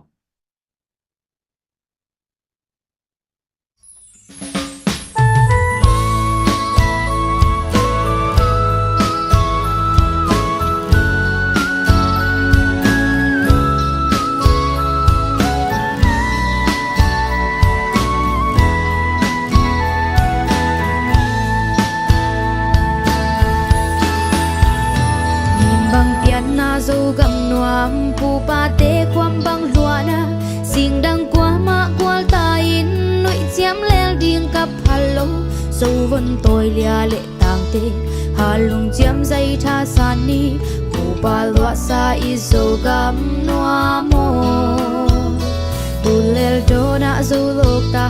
Nin bang pianna Zogam nuam, pupate khuam bang hluahna, singdang kuamah kualta in nuih ciam lel ding ka phal lo. Zo von tawi lia le tangte, hal lungciam zai thasan ni, pupa luahsa i Zogam nuam aw. Tulel dawnah Zolawkta,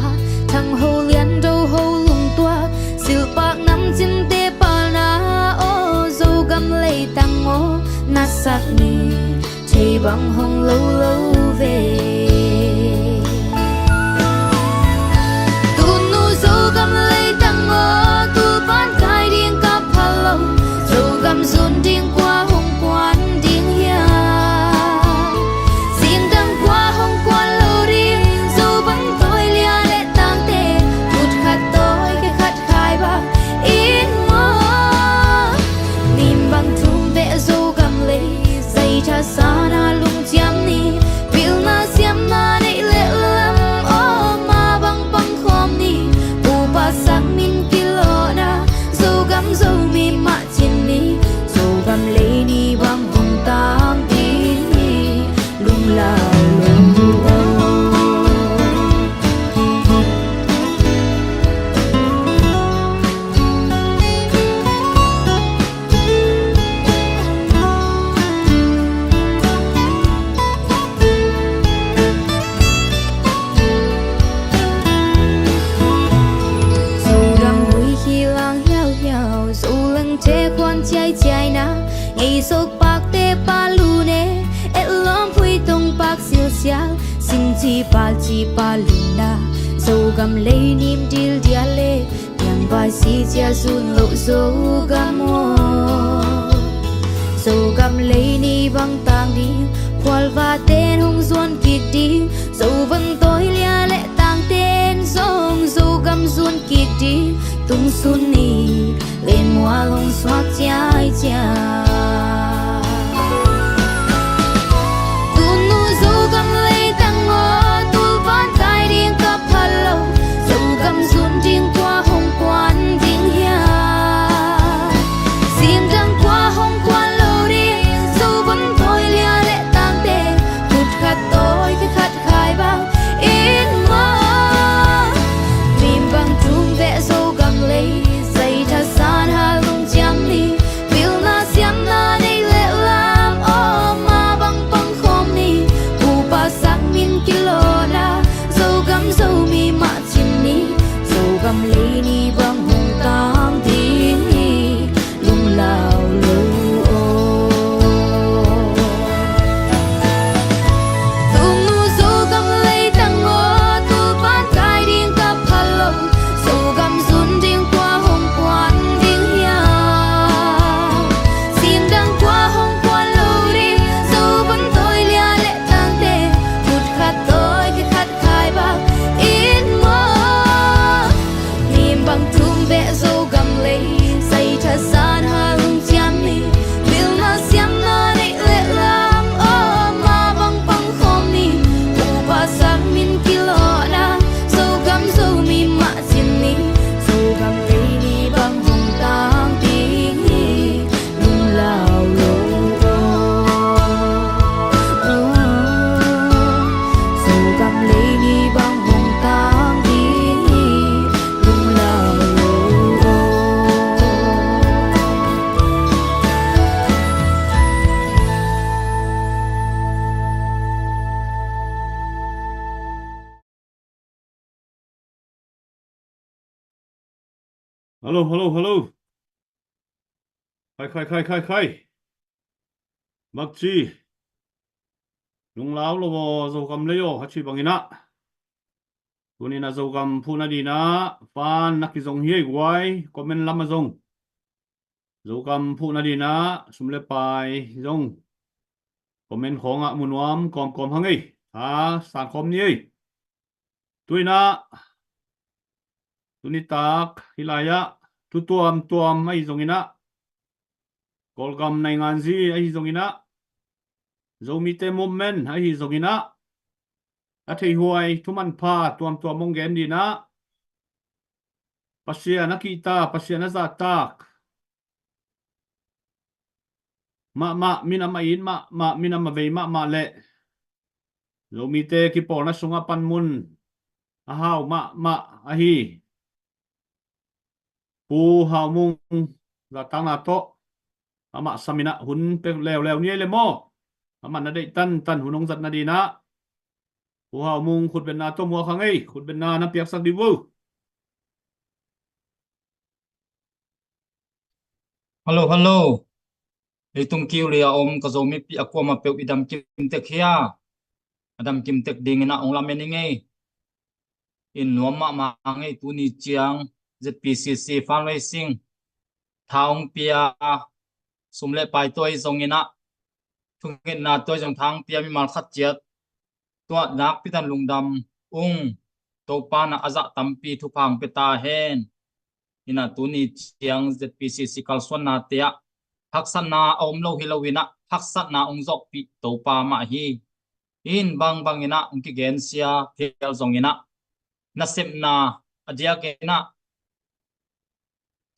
thangho lian doho lungtuak, silhpak namcimte palna aw, Zogam leitang aw, na sak ni. Thei bang hong lo lo ve. Tunu Zogam leitang aw, tulpan kai ding ka phal lo. Zogam zun ding kua hong kuan ding hiam? Singdang kua hong kuan lo ding? Zo bang tawi lia le tangte, kut khat tawi khe khat khai bang in maw? Nin bang thum beh Zogam lei, zai thasan a lungciam ni, pilna siamna neih le lam aw, ma bang pang khawm ni, pupa sang min kilawhna, Zogam Zomi mah cin ni, Zogam lei ni bang hong tang ding ni, lunglau lo aw. Zodam hui hi lang hiauhiau, Zo lengte khuan ciaiciaina, ngei sokpakte pa lune, etlawm phuitong pak silsial, singci palci pa luna, Zogam lei nim dil dia le, tiang vai si cia zun lo Zogam aw. Zogam lei ni bang tang ding, khualva ten hong zuan kik ding, Zo van tawi lia le tang ten zong Zogam zuan kik ding, tung sun ni len mual hong suak ciaicia. Tunu Zogam leitang aw, tulpan kai ding ka phal lo. Zogam Hello, hello, hello. Khai, khai, khai, khai, khai. Bangci. Lunglau lo aw, Zogam lei aw, a ci bangin ah. Tuni-in ah Zogam phuhna dingin ah fan na kizong hi ei guai, comment lam ah zong. Zogam phuhna dingin ah sum le pai zong comment khawngah mu nuam kawmkawm hang ei. Ha, sang khawm ni ei. Tu-in ah, tuni tak hih lai-ah thu tuamtuam ahi zongin ah, Kawlgam nainganzi ahi zongin ah, Zomite movement ahi zongin ah, a theihhuai thumanpha tuamtuam hong gen dingin ah, Pasian a kihta, Pasian a zahtak mahmah, minam a it mahmah, minam a vei mahmah le Zomite kipawlna sungah panmun a hau mahmah ahi Pu Hau Mung zahtakna tawh amah sam-in ah hun pia leuleu ni ei le maw. Amah na deih tantan hun hong zat nadingin ah Pu Hau Mung khutbetna tawh muak hang ei, khutbetna na piaksak dih vo. Hello, hello. Leitung kiu li a om ka Zomipi a kuamah peuh i dam kim tek hia? A dam kim tek dingin ah hong lamen ing ei. In nuam mahmah ing ei. Tuni ciang Z P C C fundraising tha hong pia, sum le pai tawh ahi zongin ah, thungetna tawh ahi zong tha hong pia mimal khat ciat, tua nakpi takin lungdam ung. Topa in ah a zah tampi thupha hong pia ta hen. In ah tuni ciang Z P C C kalsuannate ah haksatna a om lo hi loin ah, haksatna hong zawhpih Topa mah hi. In bangbangin ah hong kigensia phial zongin ah, nasepna a diakin ah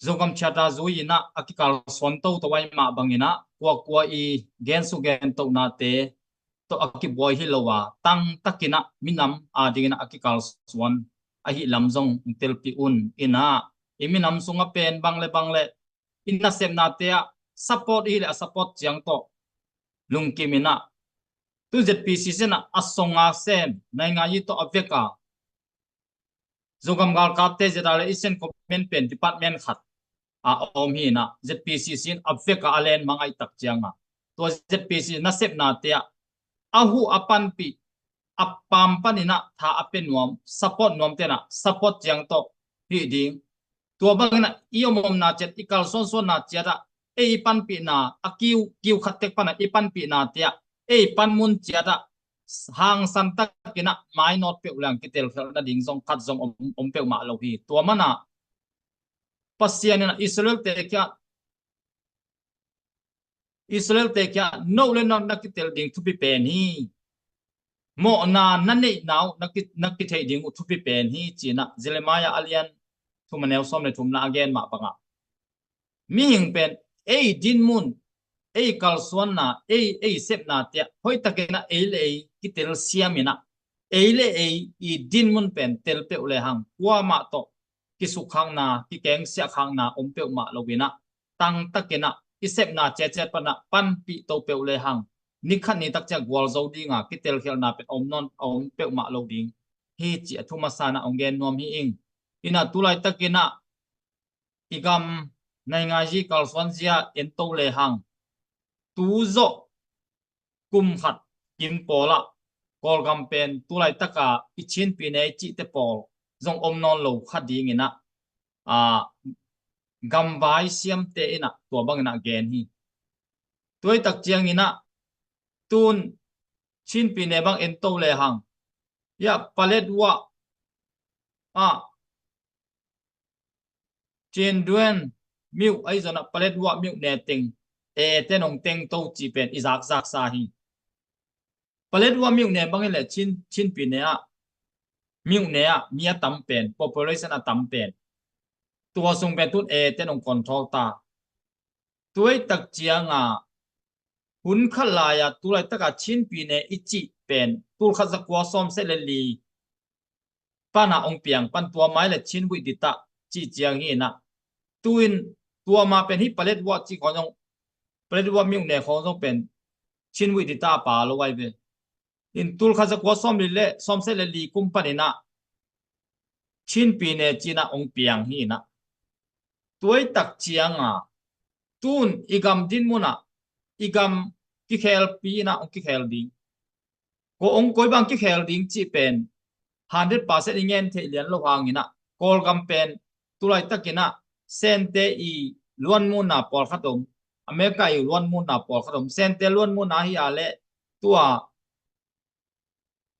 Zogam Charter zui-in ah a kikalsuan toto ahih mah bangin ah, kuakua i gensuk gentohnate tawh a kibuai hi lo a, tangtakin ah minam adingin ah a kikalsuan ahih lam zong hong telpih un. In ah i minam sungah pen bang le bang le i nasepnate ah support i hih leh a support ciang tawh lungkimin ah, tu Z P C C in ah a song a sem nainganzi tawh a vek a, Zogam galkapte Z R A le Asian Command pen department khat a om hi-in ah, Z P C C in a vek a, a len mangaih tak ciang a, tua Z P C C nasepnate ah a huh a panpih, a pam panin ah tha a pia nuam, support nuamte in ah support ciang tawh hih ding. Tua bangin ah i om omna ciat, i kalsuansuanna ciat ah ei i panpihna, a kiu, kiu khat tek pan ah i panpihnate ah ei panmun ciat ah hangsan takin ah mainawt peuh leng kitelkhialh nading zong khat zong om, om peuhmah lo hi. Tua man ah Pasian in ah Israel-te kiangah, Israel-te kiangah, no le no na kitel ding thupi pen hi. Mawhna na neihna uh na ki, na kitheih ding uh thupi pen hi, ci-in ah Jeremiah a lian thum a neu sawm le thumna a gen mah bangah, mihing pen ei dinmun, ei kalsuanna, ei, ei sepnate ah hoihtakin ah ei le ei kitelsiamin ah, ei le ei i dinmun pen tel peuh lehang kuamah tawh kisukkhakna, kikengsiahkhakna om peuhmah loin ah, tangtakin ah i sepna ciaciat pan ah panpih to peuh lehang, ni khat ni tak ciang gualzo ding a kitelkhialhna pen om nawn, a om peuhmah lo ding hi, ci a thu masa-in ah hong gen nuam hi ing. In ah tu laitakin ah i gam nainganzi kalsuanzia en to lehang, tu zawh kum khat kim pawl ah Kawlgam pen tu laitaka i Chin pyine i cihte pawl zong om nawn lo kha dingin ah, a, gamvai siamte in ah tua bangin ah gen hi. Tua hi tak ciangin ah tun Chin pyine bang en to lehang, ya, Paletwa ah Chin Duen myuh ahi zongin ah Paletwa myuh ne teng, e, te nong teng to cih pen i zakzaksa hi. Paletwa myuh ne bang hi leh Chin, Chin pyine ah, myuh ne ah mi a tam pen, population a tam pen, tua sung pen tun e te nong control ta. Tua hi tak ciang a hun khat lai-a tu laitaka Chin pyine i cih pen tul khat za kua sawm seh le li pan ah hong piang pan, tua mai le Chin Vui Dita cih ciang hi in ah, tu-in tua ma pen hih Paletwa cih khawng zong, Paletwa myuh ne khawng zong pen Chin Vui Dita a pa lo ahi ve. In tul khat za kua sawm li le, sawm seh le li kum panin ah Chin pyine ci-in ah hong piang hi in ah, Tuaitak cianga tun i gam din munah i gam kikhelpi inah hong kikhel ding. Ko hong koi bang kikhel ding cih pen hundred percent i ngen theih lian lo hanginah Kawlgam pen tulaitakinah Sente i luanmuna pawlkhat om, America i luanmuna pawlkhat om, Sente luanmuna hi a leh tua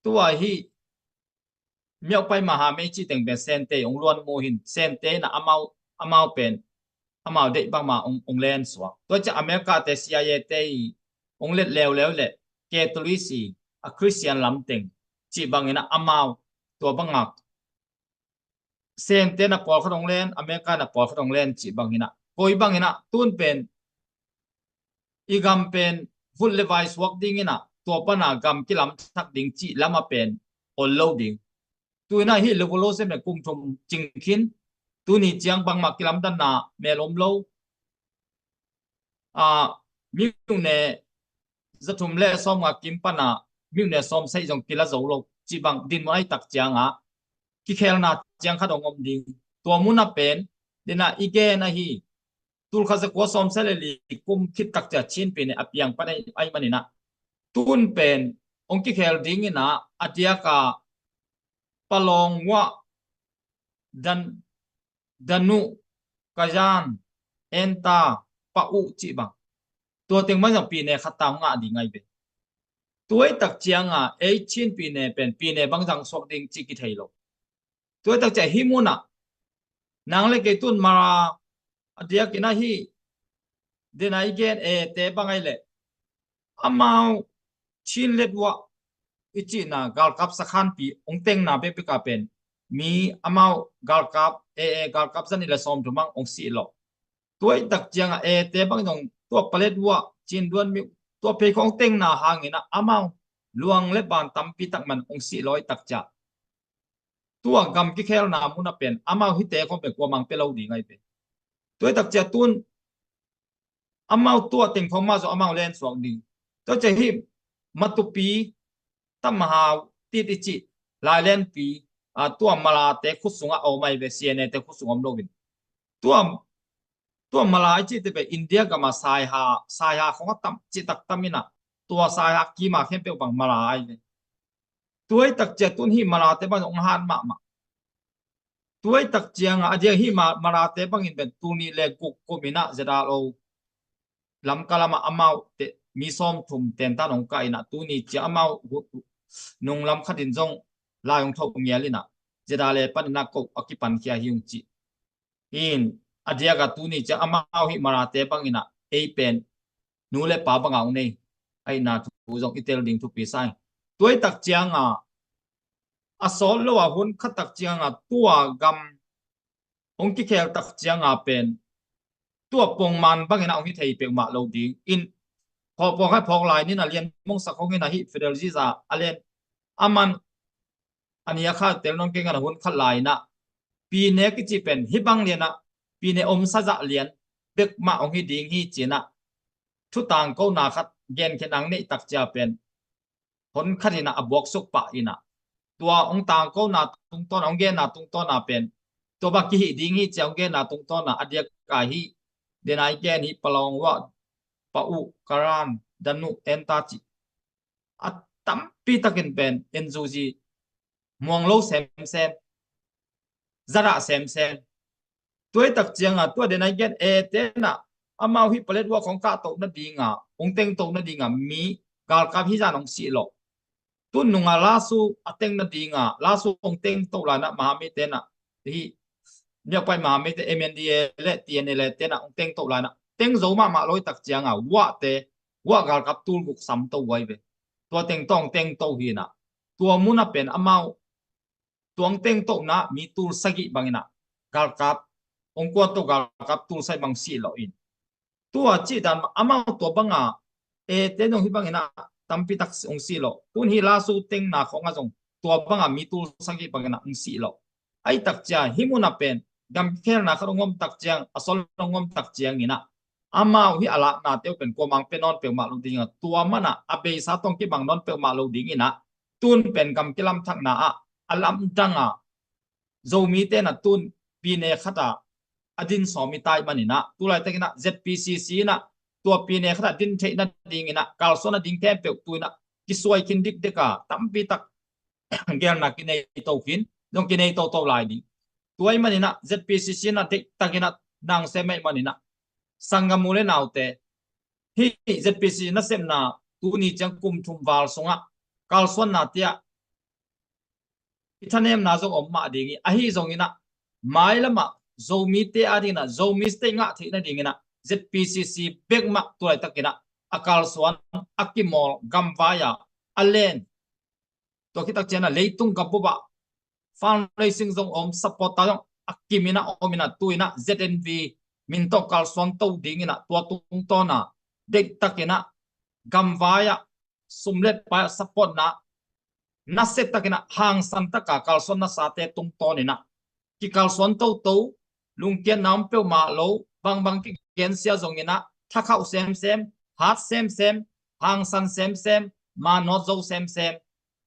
tua hi miaupai maha mei cih teng pen Sente hong luanmu hin Sente inah amau amau pen amau deih bangma hong len suak. Tua ciah America te C I A te i hong let leuleu le Catholic i a Christian lamteng cih banginah amau tua bangak Sente na pawlkhat hong len, America na pawlkhat hong len cih banginah koi banginah tun pen i gam pen vut le vai suak dinginah tua pana gam kilamthak ding cih lama pen ol lo ding. Tuinah hi level lo sem le kum thum cingkhin tuni ciang bangmah kilamdanna mel om lo. A, miune zathum le sawmnga kim pana miune sawmsei zong kila zo lo cih bang dinmun ai tak cianga kikhelna ciang khat hong om ding. Tua muna pen dena i gen ahi tulkhat zakua sawmsei le li kum khit tak cia Chin pi ne a piang pan ai maninah tun pen hong kikhel dinginah a diaka Palawng, Wah, Dan, Danu, Kazan, Enta, Pau cih bang tua teng bang zang pi ne khat tang ngah ding ai ve. Tuaitak cianga ei Chin pi ne pen pi ne bang zang suak ding cih kithei lo. Tuaitak cia hi munah nang le kei tun Mara a diakinah hi dena i gen e te bang ai leh amau Chin le Wah i cihna galkap sakhanpi hong tengna bekbeka pen mi amau galkap e e galkap zani le sawmthum ang hong sih lo. Tuaitak cianga e te bang zong tua Paletwa Chin duan mi tua phei khong tengna hanginah amau luang le ban tampi tak man hong sih lo i tak cia. Tua gam kikhelna muna pen amau hite khong pen kuamang pe lo ding ai pen. Tuaitak cia tun amau tua teng khong mah zong amau len suak ding. Tua cia hi matupi tamahau tit i cih lailenpi a tua Malate khut sungah a om ai ve, C N A te khut sung om loin. Tua tua Mala i cihte pen India gama saiha saiha khong a tam cih tak tam inah tua saiha kima khempeuh bang Mala ai ve. Tuaitak cia tun hi Malate bang hong han mahmah. Tuaitak cianga a diak hi Malate bangin pen tuni le guk kuminah zedal o lamka lama amau te mi sawmthum tentan hong kah inah tuni cia amau nung lam khatin zong lai hong tho ngial inah zedale paninah ko a kipankhia hi hong cih. In a diaka tuni cia amau hi Malate banginah ei pen nu le pa banga hong nei aina thu zong i tel ding thupi sa hi. Tuaitak cianga a sawt lo a hun khat tak cianga tua gam hong kikhel tak cianga pen tua pongman bangin a hong hi thei peuhmah lo ding in phawk phawk hai phawk lai nina lian mongsak hong in a hi federal ziza a len a man a nia kha tel non keng a hun khat lai inah pine kici pen hi bang lianah pine omsa zah lian bekmah hong hi ding hi cinah thu tangkona khat genkhiatna hong neih tak cia pen hon khat inah a buaksuk pah inah tua hong tangkona tungtawna hong genna tungtawna pen tua bang kihih ding hi cia hong genna tungtawna a diaka hi dena i gen hi Palawng, Wah, Pau, Karan, Danu, Enta cih a tampi takin pen N U G muang lo semsem, zarah semsem. Tuaitak cianga tua dena i gen e tenah amau hi Paletwa khong kahtoh nadinga hong tengtoh nadinga mi galkap hi zan hong sih lo. Tun nunga lasu a teng nadinga lasu hong tengtoh lainah mahamei tenah hi miakpai mahamei te M N D A le T N L A tenah hong tengtoh lainah teng zo mahmah lo i tak cianga Wah te Wah galkap tul guk samtoh uai ve. Tua teng tawng tengtoh hinah tua muna pen amau tuang tengtohna mi tul sagih banginah galkap hong kuantoh galkap tul sagih bang sih lo in tua cih dan amau tua banga e te nong hi banginah tampi tak hong sih lo. Tun hi lasu tengna khonga zong tua banga mi tul sagih banginah hong sih lo. Ai tak cia hi muna pen gam kikhelna khat hong om tak ciang a sol hong om tak cianginah amau hi a lakna teu pen kuamang pe nawn peuhmah lo dinga tua mana a beisa tong kibang nawn peuhmah lo dinginah tun pen gam kilamthakna ah a lamdanga Zomi tenah tun pine khata a din sawm i tai maninah, tu laitakinah Z P C C inah tua pine khatah din theih nadinginah kalsuan a ding khempeuh tuinah kisuai khin dikdeka tampi tak gelna kinei to khin, zong kinei toto lai ding. Tua i maninah Z P C C inah deihtakinah nang sem i maninah, sanggam u le naute, hih Z P C C nasepna tuni ciang kum thum val sungah kalsuanna tiah i thanemna zong om mah ding i, ahi zonginah mailamah Zomite a dinginah Zomi state ngah theih nadinginah Z P C C bek mah tu laitakinah a kalsuan, a kimawl, gamvai-a a len, tua khittak cianah leitung gam bup ah fundraising zong om, supporter zong a kiminah ominah tuinah Z N V min tawh kalsuan to dinginah tua tungtawna deihtakinah gamvai-ah sum le pai-ah supportna nasia takinah hangsan taka kalsuan nasate tungtawninah kikalsuan toto, lungkiatna om peuhmah lo, bangbang kigensia zonginah thakhauh semsem, hat semsem, hangsan semsem, manawt zo semsem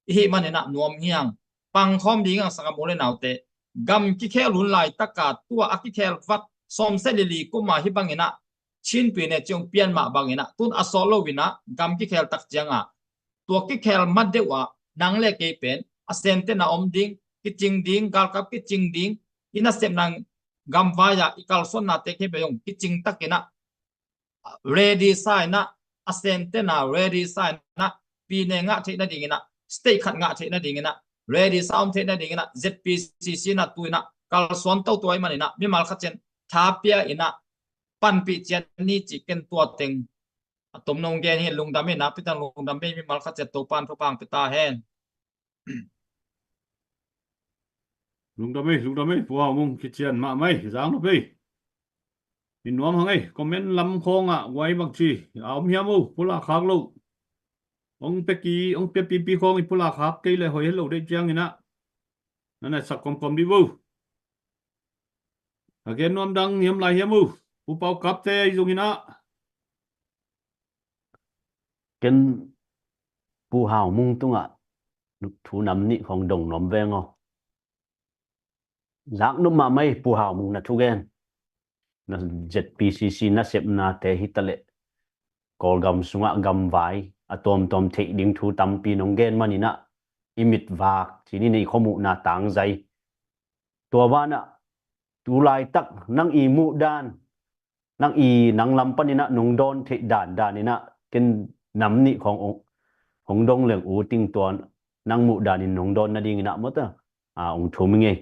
i hih maninah nuam hiang. Pangkhawm ding ang sanggam u le naute, gam kikhel hun laitaka tua a kikhel vat sawmseh lili kuma hih banginah Chin pyine ciang pian mah banginah tun a sawt loinah gam kikhel tak cianga tua kikhel ma deuh ah nang le kei pen a sentena om ding, kicing ding, galkap kicing ding, i nasepna gamvai-ah i kalsuannate khempeuh zong kicing takinah ready sa inah, a sentena ready sa inah, pyine ngah theih nadinginah, state khat ngah theih nadinginah ready sa om theih nadinginah Z P C C inah tuinah kalsuan toto i maninah mimal khat cian tha pia inah panpih cian ni cih ken tua teng a tom nong gen hi. Lungdam ei, nakpi tak lungdam ei, mimal khat ciat Topan thupha pia ta hen. Lungdam ei, lungdam ei, Pu Hau Mung, kician mahmah ei, zang nop ei. I nuam hang ei, comment lam khawngah guai bang ci a om hiam o, pulak khak lo. Ong pia ki, ong pia pipi khawng i pulak khak kei le hoi helo deih cianginah na na sak komkom dih bo. A gen nuam dang hiam lai hiam o, Pu Pau Kapte i zonginah. Ken Pu Hau Mung tungah thu nam nih khawng dong nuam veng aw. Zak nop mahmah ei, Pu Hau Mung na thugen. Na Z P C C nasepnate hitaleh Kawlgam sungah gamvai a tuamtuam theih ding thu tampi nong gen maninah i mitvak cinin i khuamuhna tangzai. Tua banah tu laitak nang i muhdan, nang i nang lam paninah nong dawn theih dandaninah ken nam nih khawng hong dong leng u ting tua nang muhdanin nong dawn nadinginah mawta a ong thum i ngei.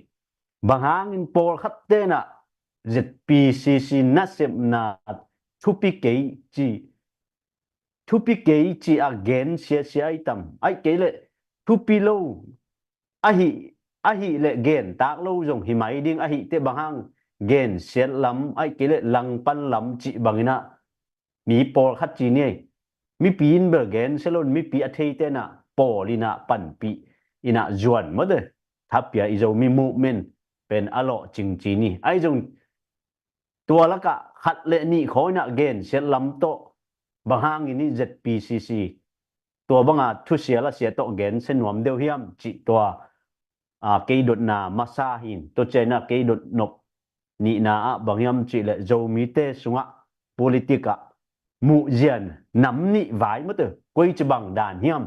Bang hangin pawlkhat tenah Z P C C nasepna thupi kei ci, thupi kei ci a gen siasia i tam? Aih kei leh thupi lo ahi, ahi le gen tak lo zong hi mai ding, ahi te bang hang gensiat lam, aih kei le langpan lam cih banginah mi pawlkhat ci ni ei. Mipi in bel gensia lo in mipi a thei tenah pawl inah panpih inah zuan mawte. Thapia i Zomi movement pen a lawh cing ci ni. Ahi zong tua lakah khat le nih khaw inah gensiat lam tawh bang hangin i Z P C C tua banga thusia lasia tawh gensia nuam deuh hiam cih tua, a, kei dotna masa hin, tua cianah kei dot nop nihna ah bang hiam cih le Zomite sungah politik ah muhzia nam nih vai mawte, koici bang dan hiam?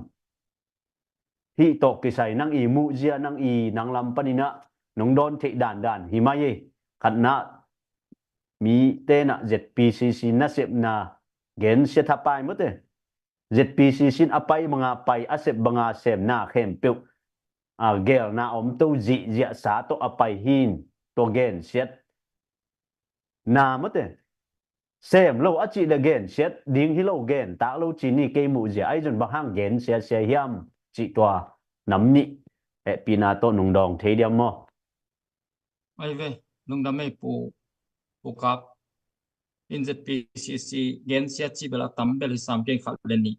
Hih tawh kisai nang i muhzia, nang i nang lam paninah nong dawn theih dandan hi mai ei. Khatna, mi tenah Z P C C nasepna gensia thapai mawte. Z P C C in a pai banga pai, a sep banga semna khempeuh a gelna om to zihziahsa tawh a pai hin, tua gensiat na mawte. Sem lo a cih le gensiat ding hi lo, gen tak lo ci ni kei muhzia. Ahi zong bang hang gensiasia hiam cih tua nam nih hehpihna tawh nong dawng thei diam maw? Ai ve, lungdam ei Pu, Pu Kap. In Z P C C gensia ci bel a tam bel hi sam, kei khat le nih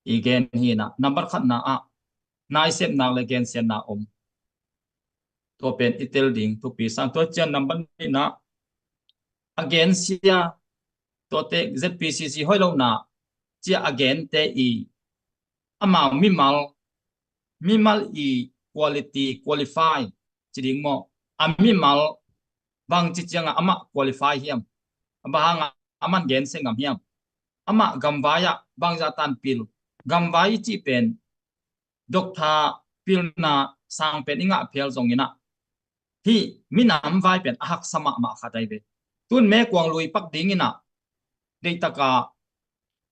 i gen hinah. Nambat khatna ah naisepnak le gensiatna om. Tua pen i tel ding thupi sang. Tua cian nambat nihna a gensia, tuate Z P C C hoih lohna cia a gente i amau mimal, mimal i quality, qualify ci ding maw? A mimal bangci ciangah amah qualify hiam? Bang hangah aman gensia ngam hiam? Amah gamvai ah bangzah tan pil? Gamvai i cih pen doctor pilna sang pen i ngah phial zong inah, hih minam vai pen a haksa mahmah khat ahi ve. Tun mekuang lui pak ding inah, deihtaka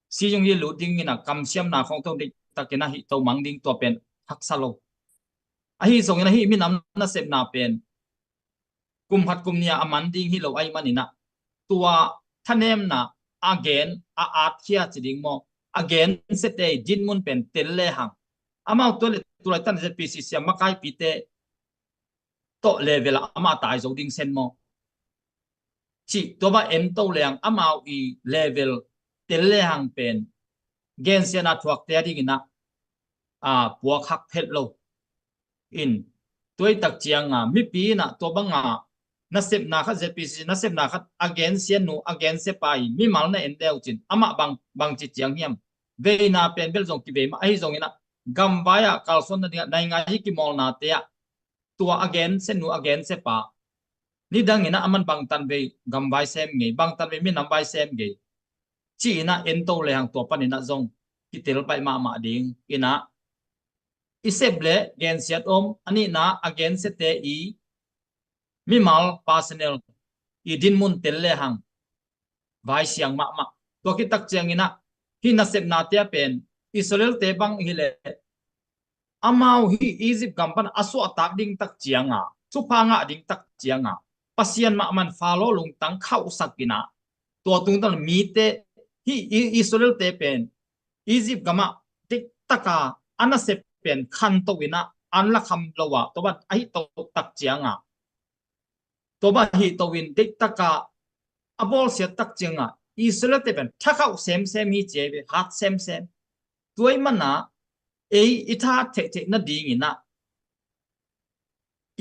sizung hi lut ding inah, kamsiamna khong tawh deihtak inah hih to mang ding, tua pen haksa lo. Ahi zong inah hih minam nasepna pen kum khat kum nih a man ding hi lo ahih man inah, tua thanemna a gen a atkhia ci ding maw, a gensiate i dinmun pen tel lehang, amau tua le tulaitan ZPCC a makaipite tawh level ah amah tai zo ding sen maw, cih tua bang en to lehang amau i level tel lehang pen gensiatna thuakte a ding inah, a, puak hak phet lo. In, tua i tak cianga mipi inah tua banga nasepna khat, ZPCC nasepna khat a gensia nu a gensia pa i mimal na en deuh cin, amah bang, bangci ciang hiam? Veina pen bel zong kivei mah, ahi zong inah gamvai ah kalsuan nading ah, naingai hi kimawlnate ah tua a gensia nu a gensia pa, nidang inah aman bangtan vei gamvai sem ngei, bangtan vei minam vai sem ngei, ci inah en to lehang tua pan inah zong kitel paih mahmah ding inah, i sep le gensiat om, a nihna a gensiate i mimal personal i dinmun tel lehang vai siang mahmah. Tua khit tak ciang inah hih nasepnate a pen Israelte bang hi leh, amau hih Egypt gam pan a suahtak ding tak cianga, thupha ngah ding tak cianga, Pasian mahmah in Faro lungtang khauhsak inah, tua tungtawn mite, hih I-, Israelte pen Egypt gamah deihtaka a nasep pen khanto inah an la kham lo ah, tua bang ahi to tak cianga, tua bang ahi to in deihtaka a bawlsiat tak cianga Israelte pen thakhauh semsem hi ci ahi ve, hat semsem. Tua i mana ei i tha theihtheih nading inah,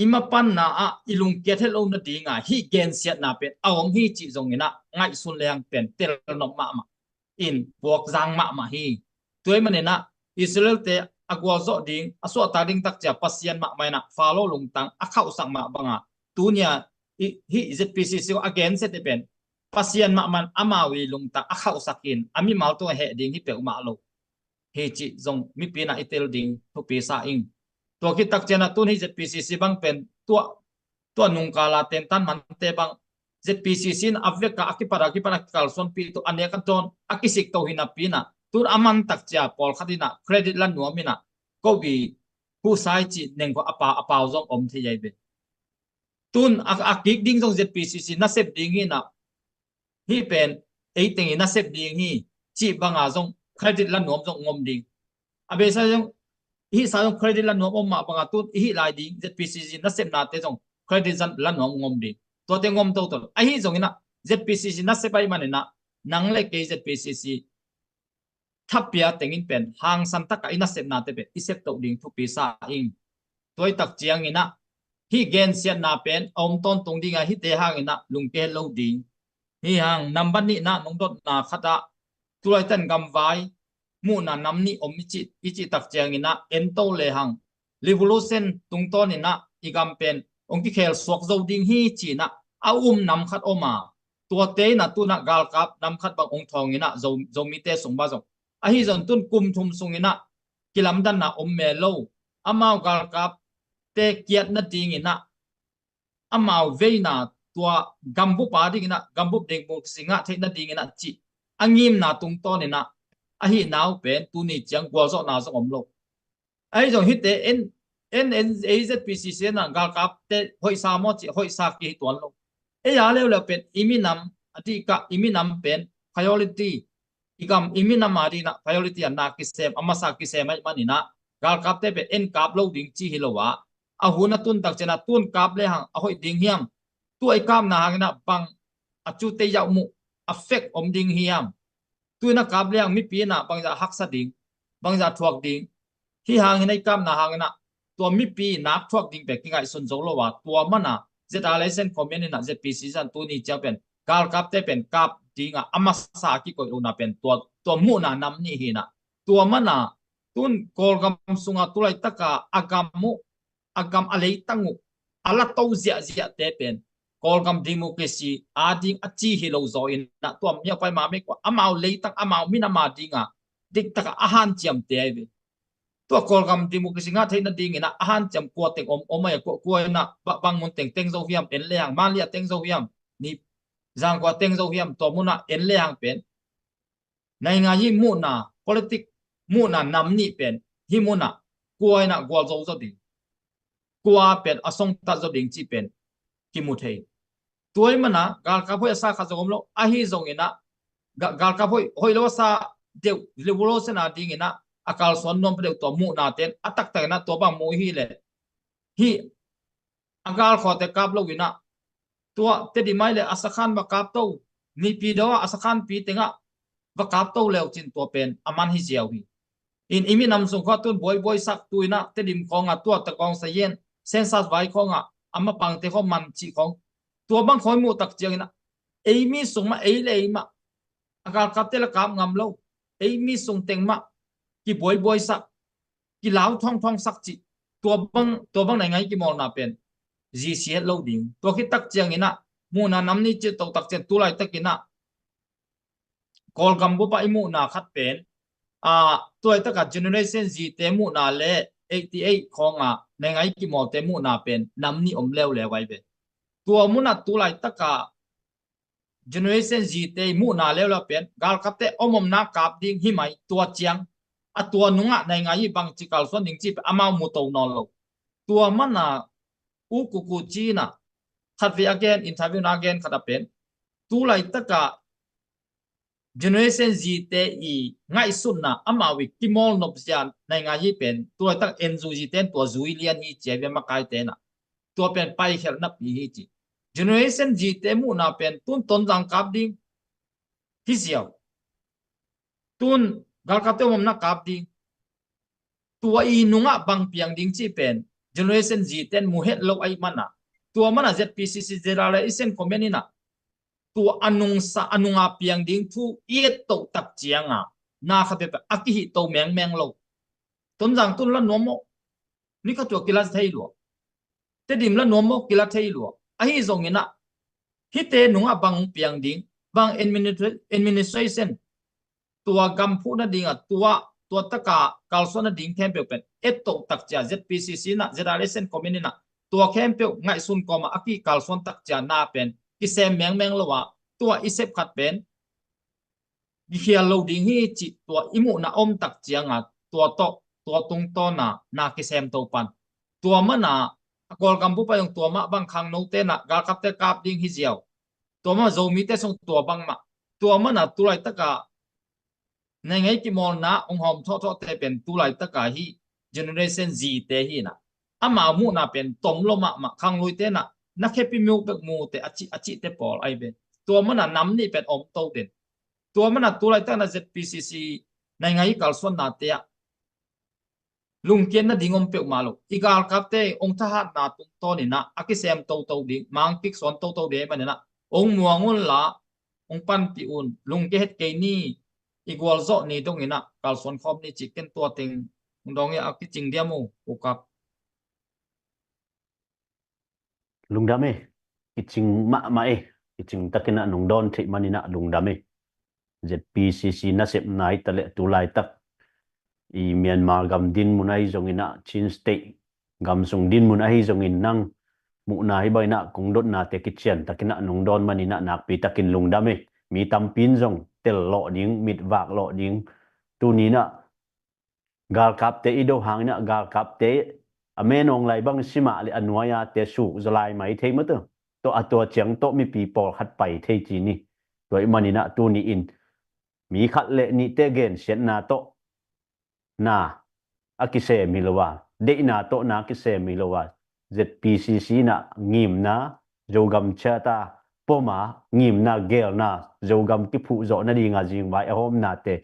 i mapanna ah i lungkiat het lo nadinga hih gensiatna pen a om hi cih zong inah ngaihsun lehang pen tel nop mahmah in puak zang mahmah hi. Tua i man inah Israelte a gualzawh ding, a suahtak ding tak cia Pasian mahmah inah Faro lungtang a khauhsak mah banga, tunia i, hih ZPCC a gensiate pen Pasian mahmah in amau i lungtang a khauhsak in a mimal tungah heh ding hi peuhmah lo hi cih zong mipi inah i tel ding thupi sa ing. Tua khit tak cianah tun hih ZPCC bang pen tua, tua nungkala tentan mante bang ZPCC in a veka a kipat a kipat a kikalsuanpih tawh a nek a dawn a kisik to hi napi inah tun a man tak cia pawlkhat inah credit la nuam inah ko i husai cih nengkua a pau, a pau zong om thei ahi ve. Tun a, a kik ding zong ZPCC nasep ding hi inah, hih pen ei teng i nasep ding hi cih banga zong credit la nuam zong ngom ding. A beisa zong, hih sa zong credit la nuam om mah banga tun i hih lai ding ZPCC nasepnate zong credit zan la nuam ngom ding. Tuate ngom toto. Ahi zong inah ZPCC nasep ahih man inah nang le kei ZPCC thapia tengin pen hangsan taka i nasepnate pen i sep toh ding thupi sa ing. Tua i tak ciang inah hih gensiatna pen a om tawntung dinga hihte hang inah lungke lo ding. Hih hang nambat nihna nong dotna khatah tulaitan gamvai muhna nam nih om i cih, i cih tak ciang inah en to lehang revolution tungtawn inah i gam pen hong kikhel suak zo ding hi ci inah a um nam khat om a, tuate inah tunah galkap nam khat bang hong thawng inah Zo, Zomite sung bang zong ahi zong tun kum thum sung inah kilamdanna om mel lo. Amau galkapte kiat nading inah amau veina tua gambup a ding inah gambup ding buk si ngah theih nading inah cih a ngimna tungtawn inah ahi nau pen tuni ciang gualzawhna zong om lo. Ahi zong hihte en, en, en, ei ZPCC inah galkapte hoihsa maw cih hoihsa kihi tuan lo. Ei a leuleu pen i minam a dihkah i minam pen priority, i gam i minam a ding inah priority a na kisem, a masa kisem ahih man inah galkapte pen en kap lo ding ci hi lo a, a hun a tun tak cianah tun kap lehang a hoih ding hiam? Tua i kapna hang inah bang a cute yauh muh a fek om ding hiam? Tu inah kap lehang mipi inah bangzah haksa ding, bangzah thuak ding? Hih hang inah i kapna hang inah tua mipi nak thuak ding pen kingaihsun zo lo a, tua mana ZRA License Committee inah ZPCC in tuni ciang pen galkapte pen kap dinga a masa a kikoih lohna pen tua, tua muhna nam nih hi inah, tua mana tun Kawlgam sunga tulaitaka a gam uh, a gam a leitang uh a la to ziahziahte pen Kawlgam democracy a ding a ci hi lo zaw in ah tua miau pai ma mei kua amau leitang amau min ama ding a diktak a a hanciam te ai ve. Tua Kawlgam democracy ngah theihna ding in ah a hanciam kua teng om om ai a kua kua in ah ba bang mun teng teng zo hiam en le hang Manli a teng zo hiam ni Zangkua teng zo hiam tua mun ah en le hang pen naingai hi muhna politic muhna nam nih pen hi mun ah kua in ah gual zo zaw ding kua pen a songtat zaw ding ci pen kimu thei. Tua i mana galkap hoih a sa khat zong om lo ahi zong in ah ga- galkap hoih hoih lo a sa deuh revolution a ding in ah a kalsuan nuam pa deuh tua muhna ten a taktak in ah tua bang mu hi le hi a galkhaw te kap lo in ah tua Tedim ai le a sakhan va kap to Naypyidaw a sakhan pi teng ah va kap to leu cin tua pen a man hi ziau hi. In i minam sung khua tun buaibuai sak tu in ah Tedim khawng ah tua ta kawng sa yen census vai khawng ah a mapang te khawng man cih khawng tua bang khawng i muh tak ciang in ah ei mi sung mah ei le ei mah a galkap te la kap ngam lo ei mi sung teng mah kibuaibuai sak kilau thawngthawng sak cih tua bang tua bang naingai kimawlna pen zisiat lo ding tua khit tak ciang in ah muhna nam nih cih to tak ciang tu laitak in ah Kawlgam bup ah i muhna khat pen a tu laitak a Generation Z te muhna le eighty eight khawng ah naingai kimawlte muhna pen nam nih om leuleu ai ve. Tua mun ah tu laitak a Generation Z te i muhna leuleu pen galkap te om omna kap ding hi mai tua ciang a tua nung ah naingai hi bang ci kalsuan ding ci pen amau mu to nawn lo. Tua man ah U Kuku ci in ah khat vei a gen interview na gen khat a pen tu laitak a Generation Z te i ngaihsutna amau i kimawl nop zia naingai hi pen tu laitak en zui zi ten tua zui lian hi ci ai ve makai ten ah tua pen paikhialhna pi hi ci. Generation Z te muhna pen tun Tonzang kap ding hi ziau tun galkap te om omna kap ding tua i nung ah bang piang ding ci pen Generation Z ten mu het lo ai man ah tua man ah ZPCC ZRA i sen comment in ah tua a nungsa a nung a piang ding thu i et to tak ciang a na khat peuh a kihih to mengmeng lo. Tonzang tun la nuam maw ni khat tua kila thei lua. Tedim la nuam maw kila thei lua. Ahi zong in ah hite nung ah bang piang ding bang administra- administration tua gam phuh nading ah tua tua tak a kalsuan nading khempeuh pen et to tak cia ZPCC in ah ZRA i sen comment in ah tua khempeuh ngaihsun kawm ah a ki kalsuan tak cia na pen kisem mengmeng lo ah tua i sep khat pen kikhial lo ding hi cih tua i muhna om tak ciang ah tua tawh tua tungtawn ah na kisem to pan tua man ah a Kawlgam bup ah zong tua mah bang khangno ten ah galkap te kap ding hi ziau. Tua mah Zomite sung tua bang mah tua man ah tu laitak a naingai kimawlna ong hawm thawhthawh te pen tu laitak a hi Generation Z te hi in ah amau muhna pen tom lo mahmah khanglui ten ah na khepi mu bek mu te a cih a cih te pawl ai ve. Tua man ah nam nih pen om to den tua man ah tu laitak na ZPCC naingai kalsuanna te ah lungkiat nading om peuhmah lo. I galkapte ong thahatna tungtawn in ah a kisem toto ding, mangkik sawn toto ding ahih manin ah ong muang unla ong panpih un, lungkia het kei ni, i gualzawh ni dong in ah kalsuan khawm ni cih ken tua teng ong dawng hi a, kicing diam uh, ukap. Lungdam e, kicing mahmah e, kicing takin ah nong dawn theih manin ah lungdam e. ZPCC nasepna hi ta leh tu laitak i Myanmar gam dinmun ahi zongin ah, Chin State gam sung dinmun ahi zongin nang muhna hi bangin ah kong dotnate kician takin ah nong dawn manin ah nakpi takin lungdam e. Mi tampi in zong tel lawh ding, mitvak lawh ding, tuni in ah galkapte i do hangin ah galkapte a menawng lai bang simah le a nuai-ate suk zaw lai mai thei mah tawh a tua ciang tawh mipi pawlkhat pai thei ci ni. Tua ahih manin ah tuni in mi khat le nihte gensiatna tawh na a kisem hi lo a, deihna tawh na a kisem hi lo a, ZPCC in ah ngimna, Zogam Charter pom a ngimna, geelna, Zogam kiphuh zawh nading a zingvai a hawmnate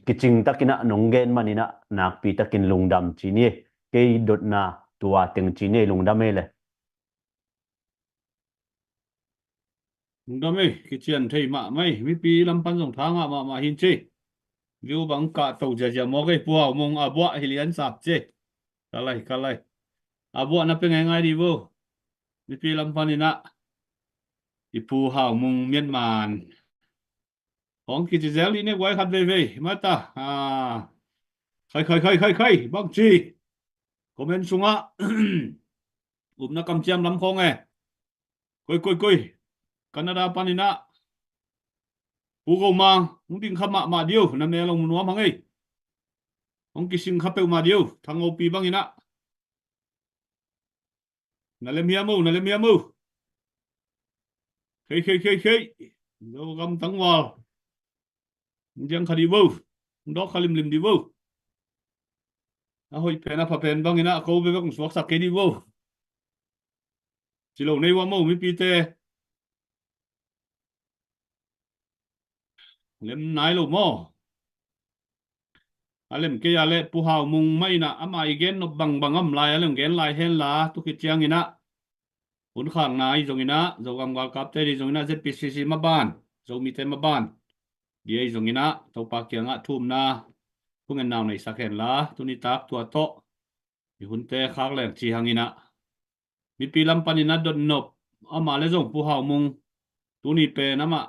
kicing takin ah nong gen manin ah nakpi takin lungdam ci ni e. Kei dotna tua teng ci ni e, lungdam e le. Lungdam e, kician thei mahmah e. Mipi lam pan zong tha ngah mahmah hi ci. View bang kah to ziazia mawk e, Pu Hau Mung, a buah hi lian sap ci. Ka lai, ka lai. A buah na pe ngeingai di vo. Mipi lam panin ah i Pu Hau Mung Myanmar hong kici zel dih ne guai khat veivei mata. Ah, khai khai khai khai khai bang ci comment sungah upna kamciam lam khong e. Koi koi koi Canada panin ah Pu Go Mang hong ding kha mahmah diu, na mel hong mu nuam hang ei. Hong kising kha peuhmah diu, Thang Opi bangin ah. Na lem hiam o, na lem hiam o. Khei khei khei khei. Zogam tangval. Hong diang kha dih vo. Hong dawk kha limlim dih vo. A hoih pen a pha pen bangin ah ko bebek hong suaksak kei dih vo. Ci lo nei ua mo mipite. Lem nai lo maw? A lem kei a leh Pu Hau Mung mah in ah ama i gen nop bangbang om lai a lem gen lai hen la, tu khit ciangin ah hun khakna ahi zongin ah, Zogam galkapte dih zongin ah, Z P C C maban, Zomite maban dih ahi zongin ah, Topa kiangah thumna thungen nau neisak hen la, tuni tak tua tawh i hunte khak leng ci hangin ah, mipi lam panin a dotnop amah le zong Pu Hau Mung tuni pen amah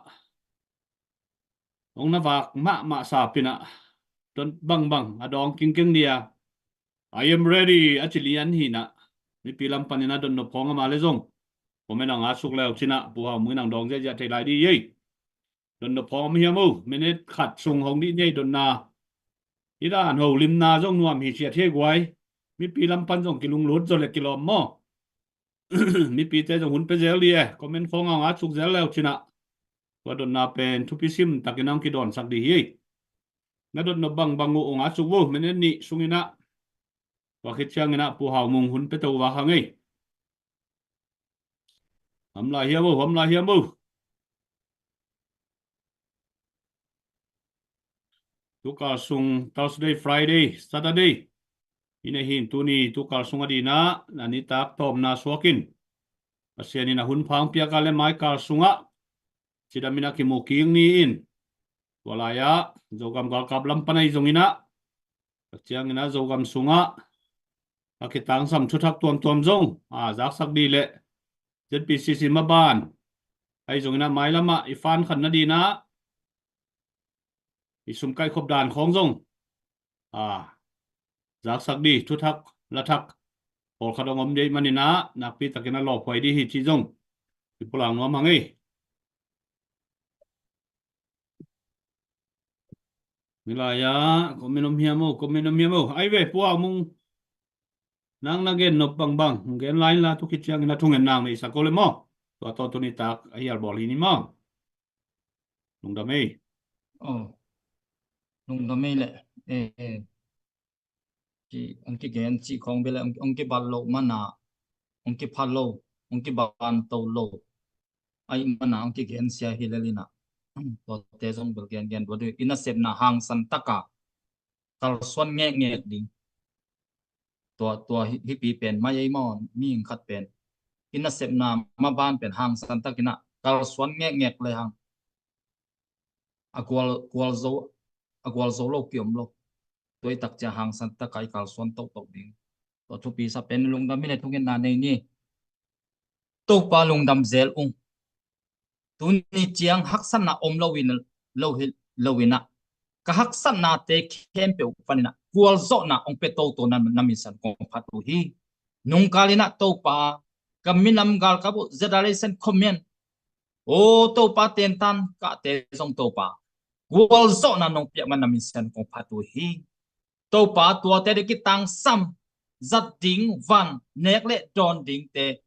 hong na vak mahmah sapin ah, don bangbang a dawng kingkeng ni a, "I am ready," a ci lian hi in ah, mipi lam panin a dotnop khawng amah le zong comment a ngat suk leu cin ah, Pu Hau Mung in ang dawng ziahziah thei lai dih ei. Dotnop khawng om hiam o, minute khat sung hong dih ni ei dotna. I dan holimna zong nuam hi ciat hi ei guai. Mipi lam pan zong kilunglut zaw le kilawm maw? Mipite zong hun pe zel dih e, comment khawng a ngat suk zel leu cin ah, tua dotna pen thupi sim takin a hong kidawnsak dih hi ei. Na dotnop bangbang uh a ngat suk vo, minute nih sungin ah. Tua khit ciangin ah Pu Hau Mung hun pe to vak hang ei. Ham lai hiam o, ham lai hiam o. Tukal sung Thursday, Friday, Saturday i nei hi in, tuni tukal sung a dih in ah na nitak tawpna suakin, Pasian in a hun pha hong piak a leh mai kal sungah cidam in a kimu kik ni in. Tua lai ah Zogam galkap lam pan ahi zongin ah, tak ciangin ah Zogam sungah a kitangsam thuthak tuamtuam zong a zaksak dih leh, Z P C C maban ahi zongin ah mailam ah i fan khan na dih in ah, i sum kaihkhop dan khawng zong a zaksak dih, thuthak lathak pawlkhat hong om dih ahih manin ah, nakpi takin a lawphuai dih hi cih zong i pulak nuam hang ei. Ni lai ah comment om hiam o, comment om hiam o. Ai ve, Pu Hau Mung, nang na gen nop bangbang hong gen lai in la, tu khit ciangin a thungen nang neisak ko le maw? Tua tawh tuni tak a hial bawl hi ni maw? Lungdam ei. Oh. Lungdam ei leh. Eh, eh. Ki, hong kigen cih khawng bel leh hong, hong kibal loh man a, hong kipha lo, hong kiban to lo ahih man a hong kigen sia hi lel in ah, tuate zong bel gengen dua dih. I nasepna hangsan tak a kalsuan ngekngek ding. Tua, tua hi, hih pi pen mai ei maw, mihing khat pen i nasepna maban pen hangsan takin ah kalsuan ngekngek le hang a gual, gual zo, a gual zo lo ki-om lo. Tua i tak ciang hangsan tak a i kalsuan tohtoh ding. Tua thupi sa pen lungdam in le thungetna nei ni. Topa lungdam zel ung. Tuni ciang haksatna om lo in, lo hi, lo in ah, ka haksatnate khempeuh panin ah gualzawhna hong pia toto na, na minsan kong phat uh hi. Nungkal in ah Topa, ka minam galkap uh, Generation Command, o Topa, tentan kahte zong Topa, gualzawhna nong piak man na minsan kong phat uh hi. Topa, tuate ding kitangsam, zat ding, van, nek le dawn dingte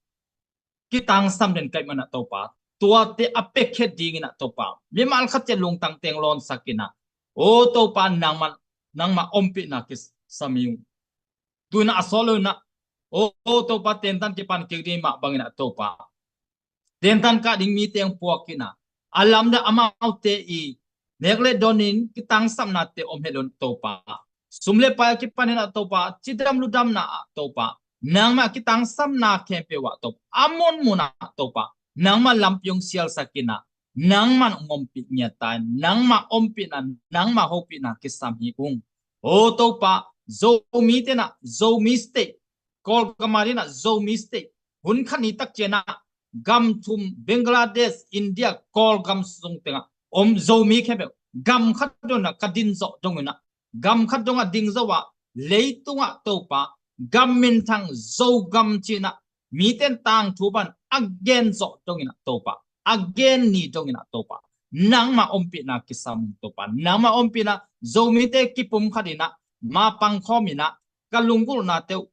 kitangsam den ka hih man ah Topa, tuate a piakhia dingin ah Topa, mimal khat ciat lungtang teng lawnsak in ah, o Topa, nangmah, nangmah ompihna kisam hi ung. Tu-in ah a sawt lo in ah, o, o Topa, tentan kipan kik ding mah bangin ah Topa, tentan kah ding mite hong puak in ah, a lamdang amaute i nek le dawn in kitangsamnate om het lo in Topa, sum le pai a kipanin ah Topa, cidam ludamna ah Topa, nangmah kitangsamna khempeuh ah Topa, a munmun ah Topa, nangmah lampi hong sialsak in ah, nangmah hong ompih ngiat ta in, nangmah ompihna, nangmah hopihna kisam hi ung. O Topa, Zomite in ah, Zomi State, Kawlgam a ding in ah Zomi State, hun khat ni tak ciangin ah gam thum, Bangladesh, India, Kawlgam sung tengah om Zomi khempeuh gam khat dong ah ka din zawh dongin ah, gam khat dong ah ding zo ah, leitungah Topa gam minthang Zogam ci-in ah mite in tangthu bang a gen zawh dongin ah Topa, a gen ni dongin ah Topa, nangma ompihna kisam Topa, nangma ompihna Zomite kipumkhat in ah, ma pangkhawm in ah, ka lunggulhnate uh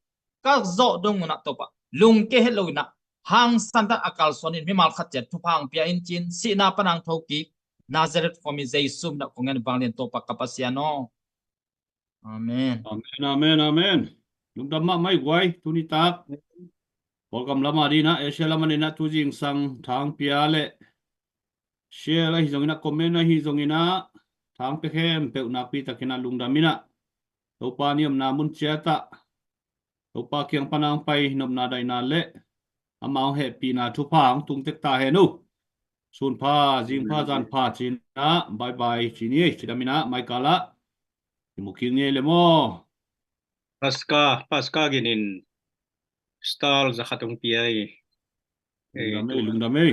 ka zawh dongin ah Topa, lungke het loin ah, hangsan tak a kalsuan in mimal khat ciat thupha hong pia in ci-in, sihna pan a hong thokik Nazareth khua mi Jesu min ah kong ngen, vanglian Topa ka Pasian aw. Amen. Amen, amen, amen. Lungdam mahmah i guai, tuni tak Kawlgam lam a ding in ah, Asia lam a ding in ah, tu zingsang tha hong pia le share ahi zongin ah, comment ahi zongin ah, tha hong pia khempeuh nakpi takin ah lungdam in ah, Topa ni omna mun ciat ah Topa kiang pan a hong pai nopna daihna le ama hong hehpihna thupha hong tung tek ta hen uh. Sun pha, zing pha, zan pha ci-in ah, bye bye ci ni ei, cidam in ah, mai kal ah kimu kik ni ei le maw. Pastor, Pastor Gin in star za khat hong pia ei. Lungdam ei, lungdam ei.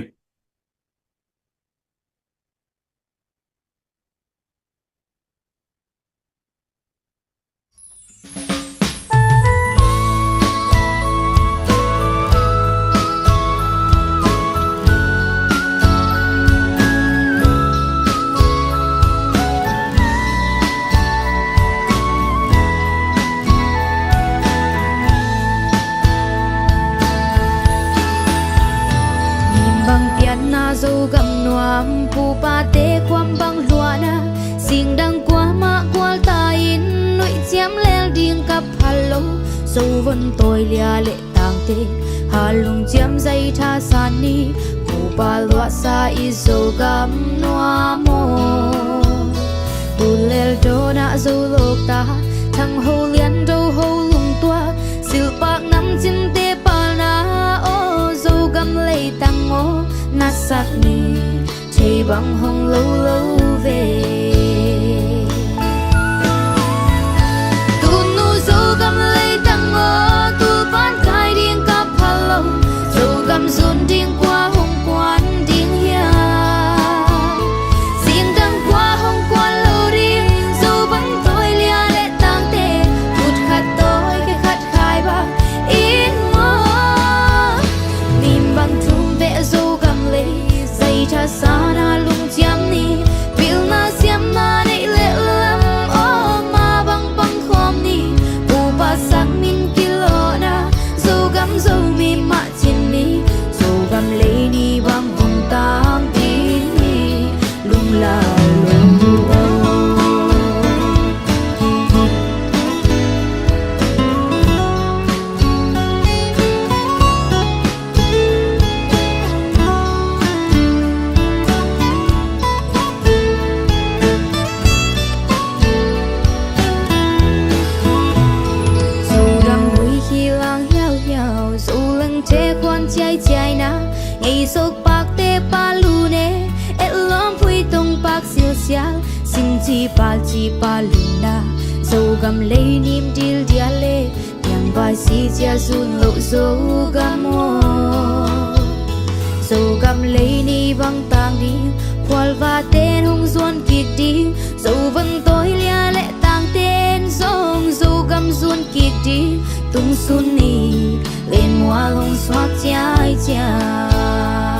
Nim bang pianna Zogam nuam, pupate khuam bang luahna, singdang kuamah kual ta in, nuih ciam lel ding ka phal lo, Zo von tawi lia le tangte, halung ciam zai tha san ni, pupa luahsa i Zogam nuam aw. Tulel dawnah Zo lawkta, thang ho lian do ho lungtuak, silhpak namcinte palna aw, Zogam leitang aw, na sak ni thei bang hong lo lo ve. Tunu Zogam leitang aw, tulpan kai ding ka phal lo, Zogam zun ding kua hong kuan ding hiam? Singdang kua hong kuan lo ding, Zo bang tawi lia le tangte, khut khat tawi khe khat khai bang in maw. Nim bang thum beh Zogam lei, zai tha sana lungciam ni, pilna siamna neih le lam aw, ma bang pangkhawm ni, pupa sang min kilawhna, Zogam Zomi mah cin ni, Zogam lei ni bang hong tam ding ni, lunglau lo aw. Zogam gui khi lang hiauhiau, Zo lengte khuan ciaiciaina, ngei sokpakte pa lune, etlawm phuitong pak silsial, singci palci pa luna, Zogam lei nim dildial le, niangvai si cia zun loh Zogam aw. Zogam lei ni bang tang ding, phualvaten hong zuan kik ding, Zo van tawi lia le tangten zong Zogam zuan kik ding, tungsun ni lenmual hong suak ciaiciai.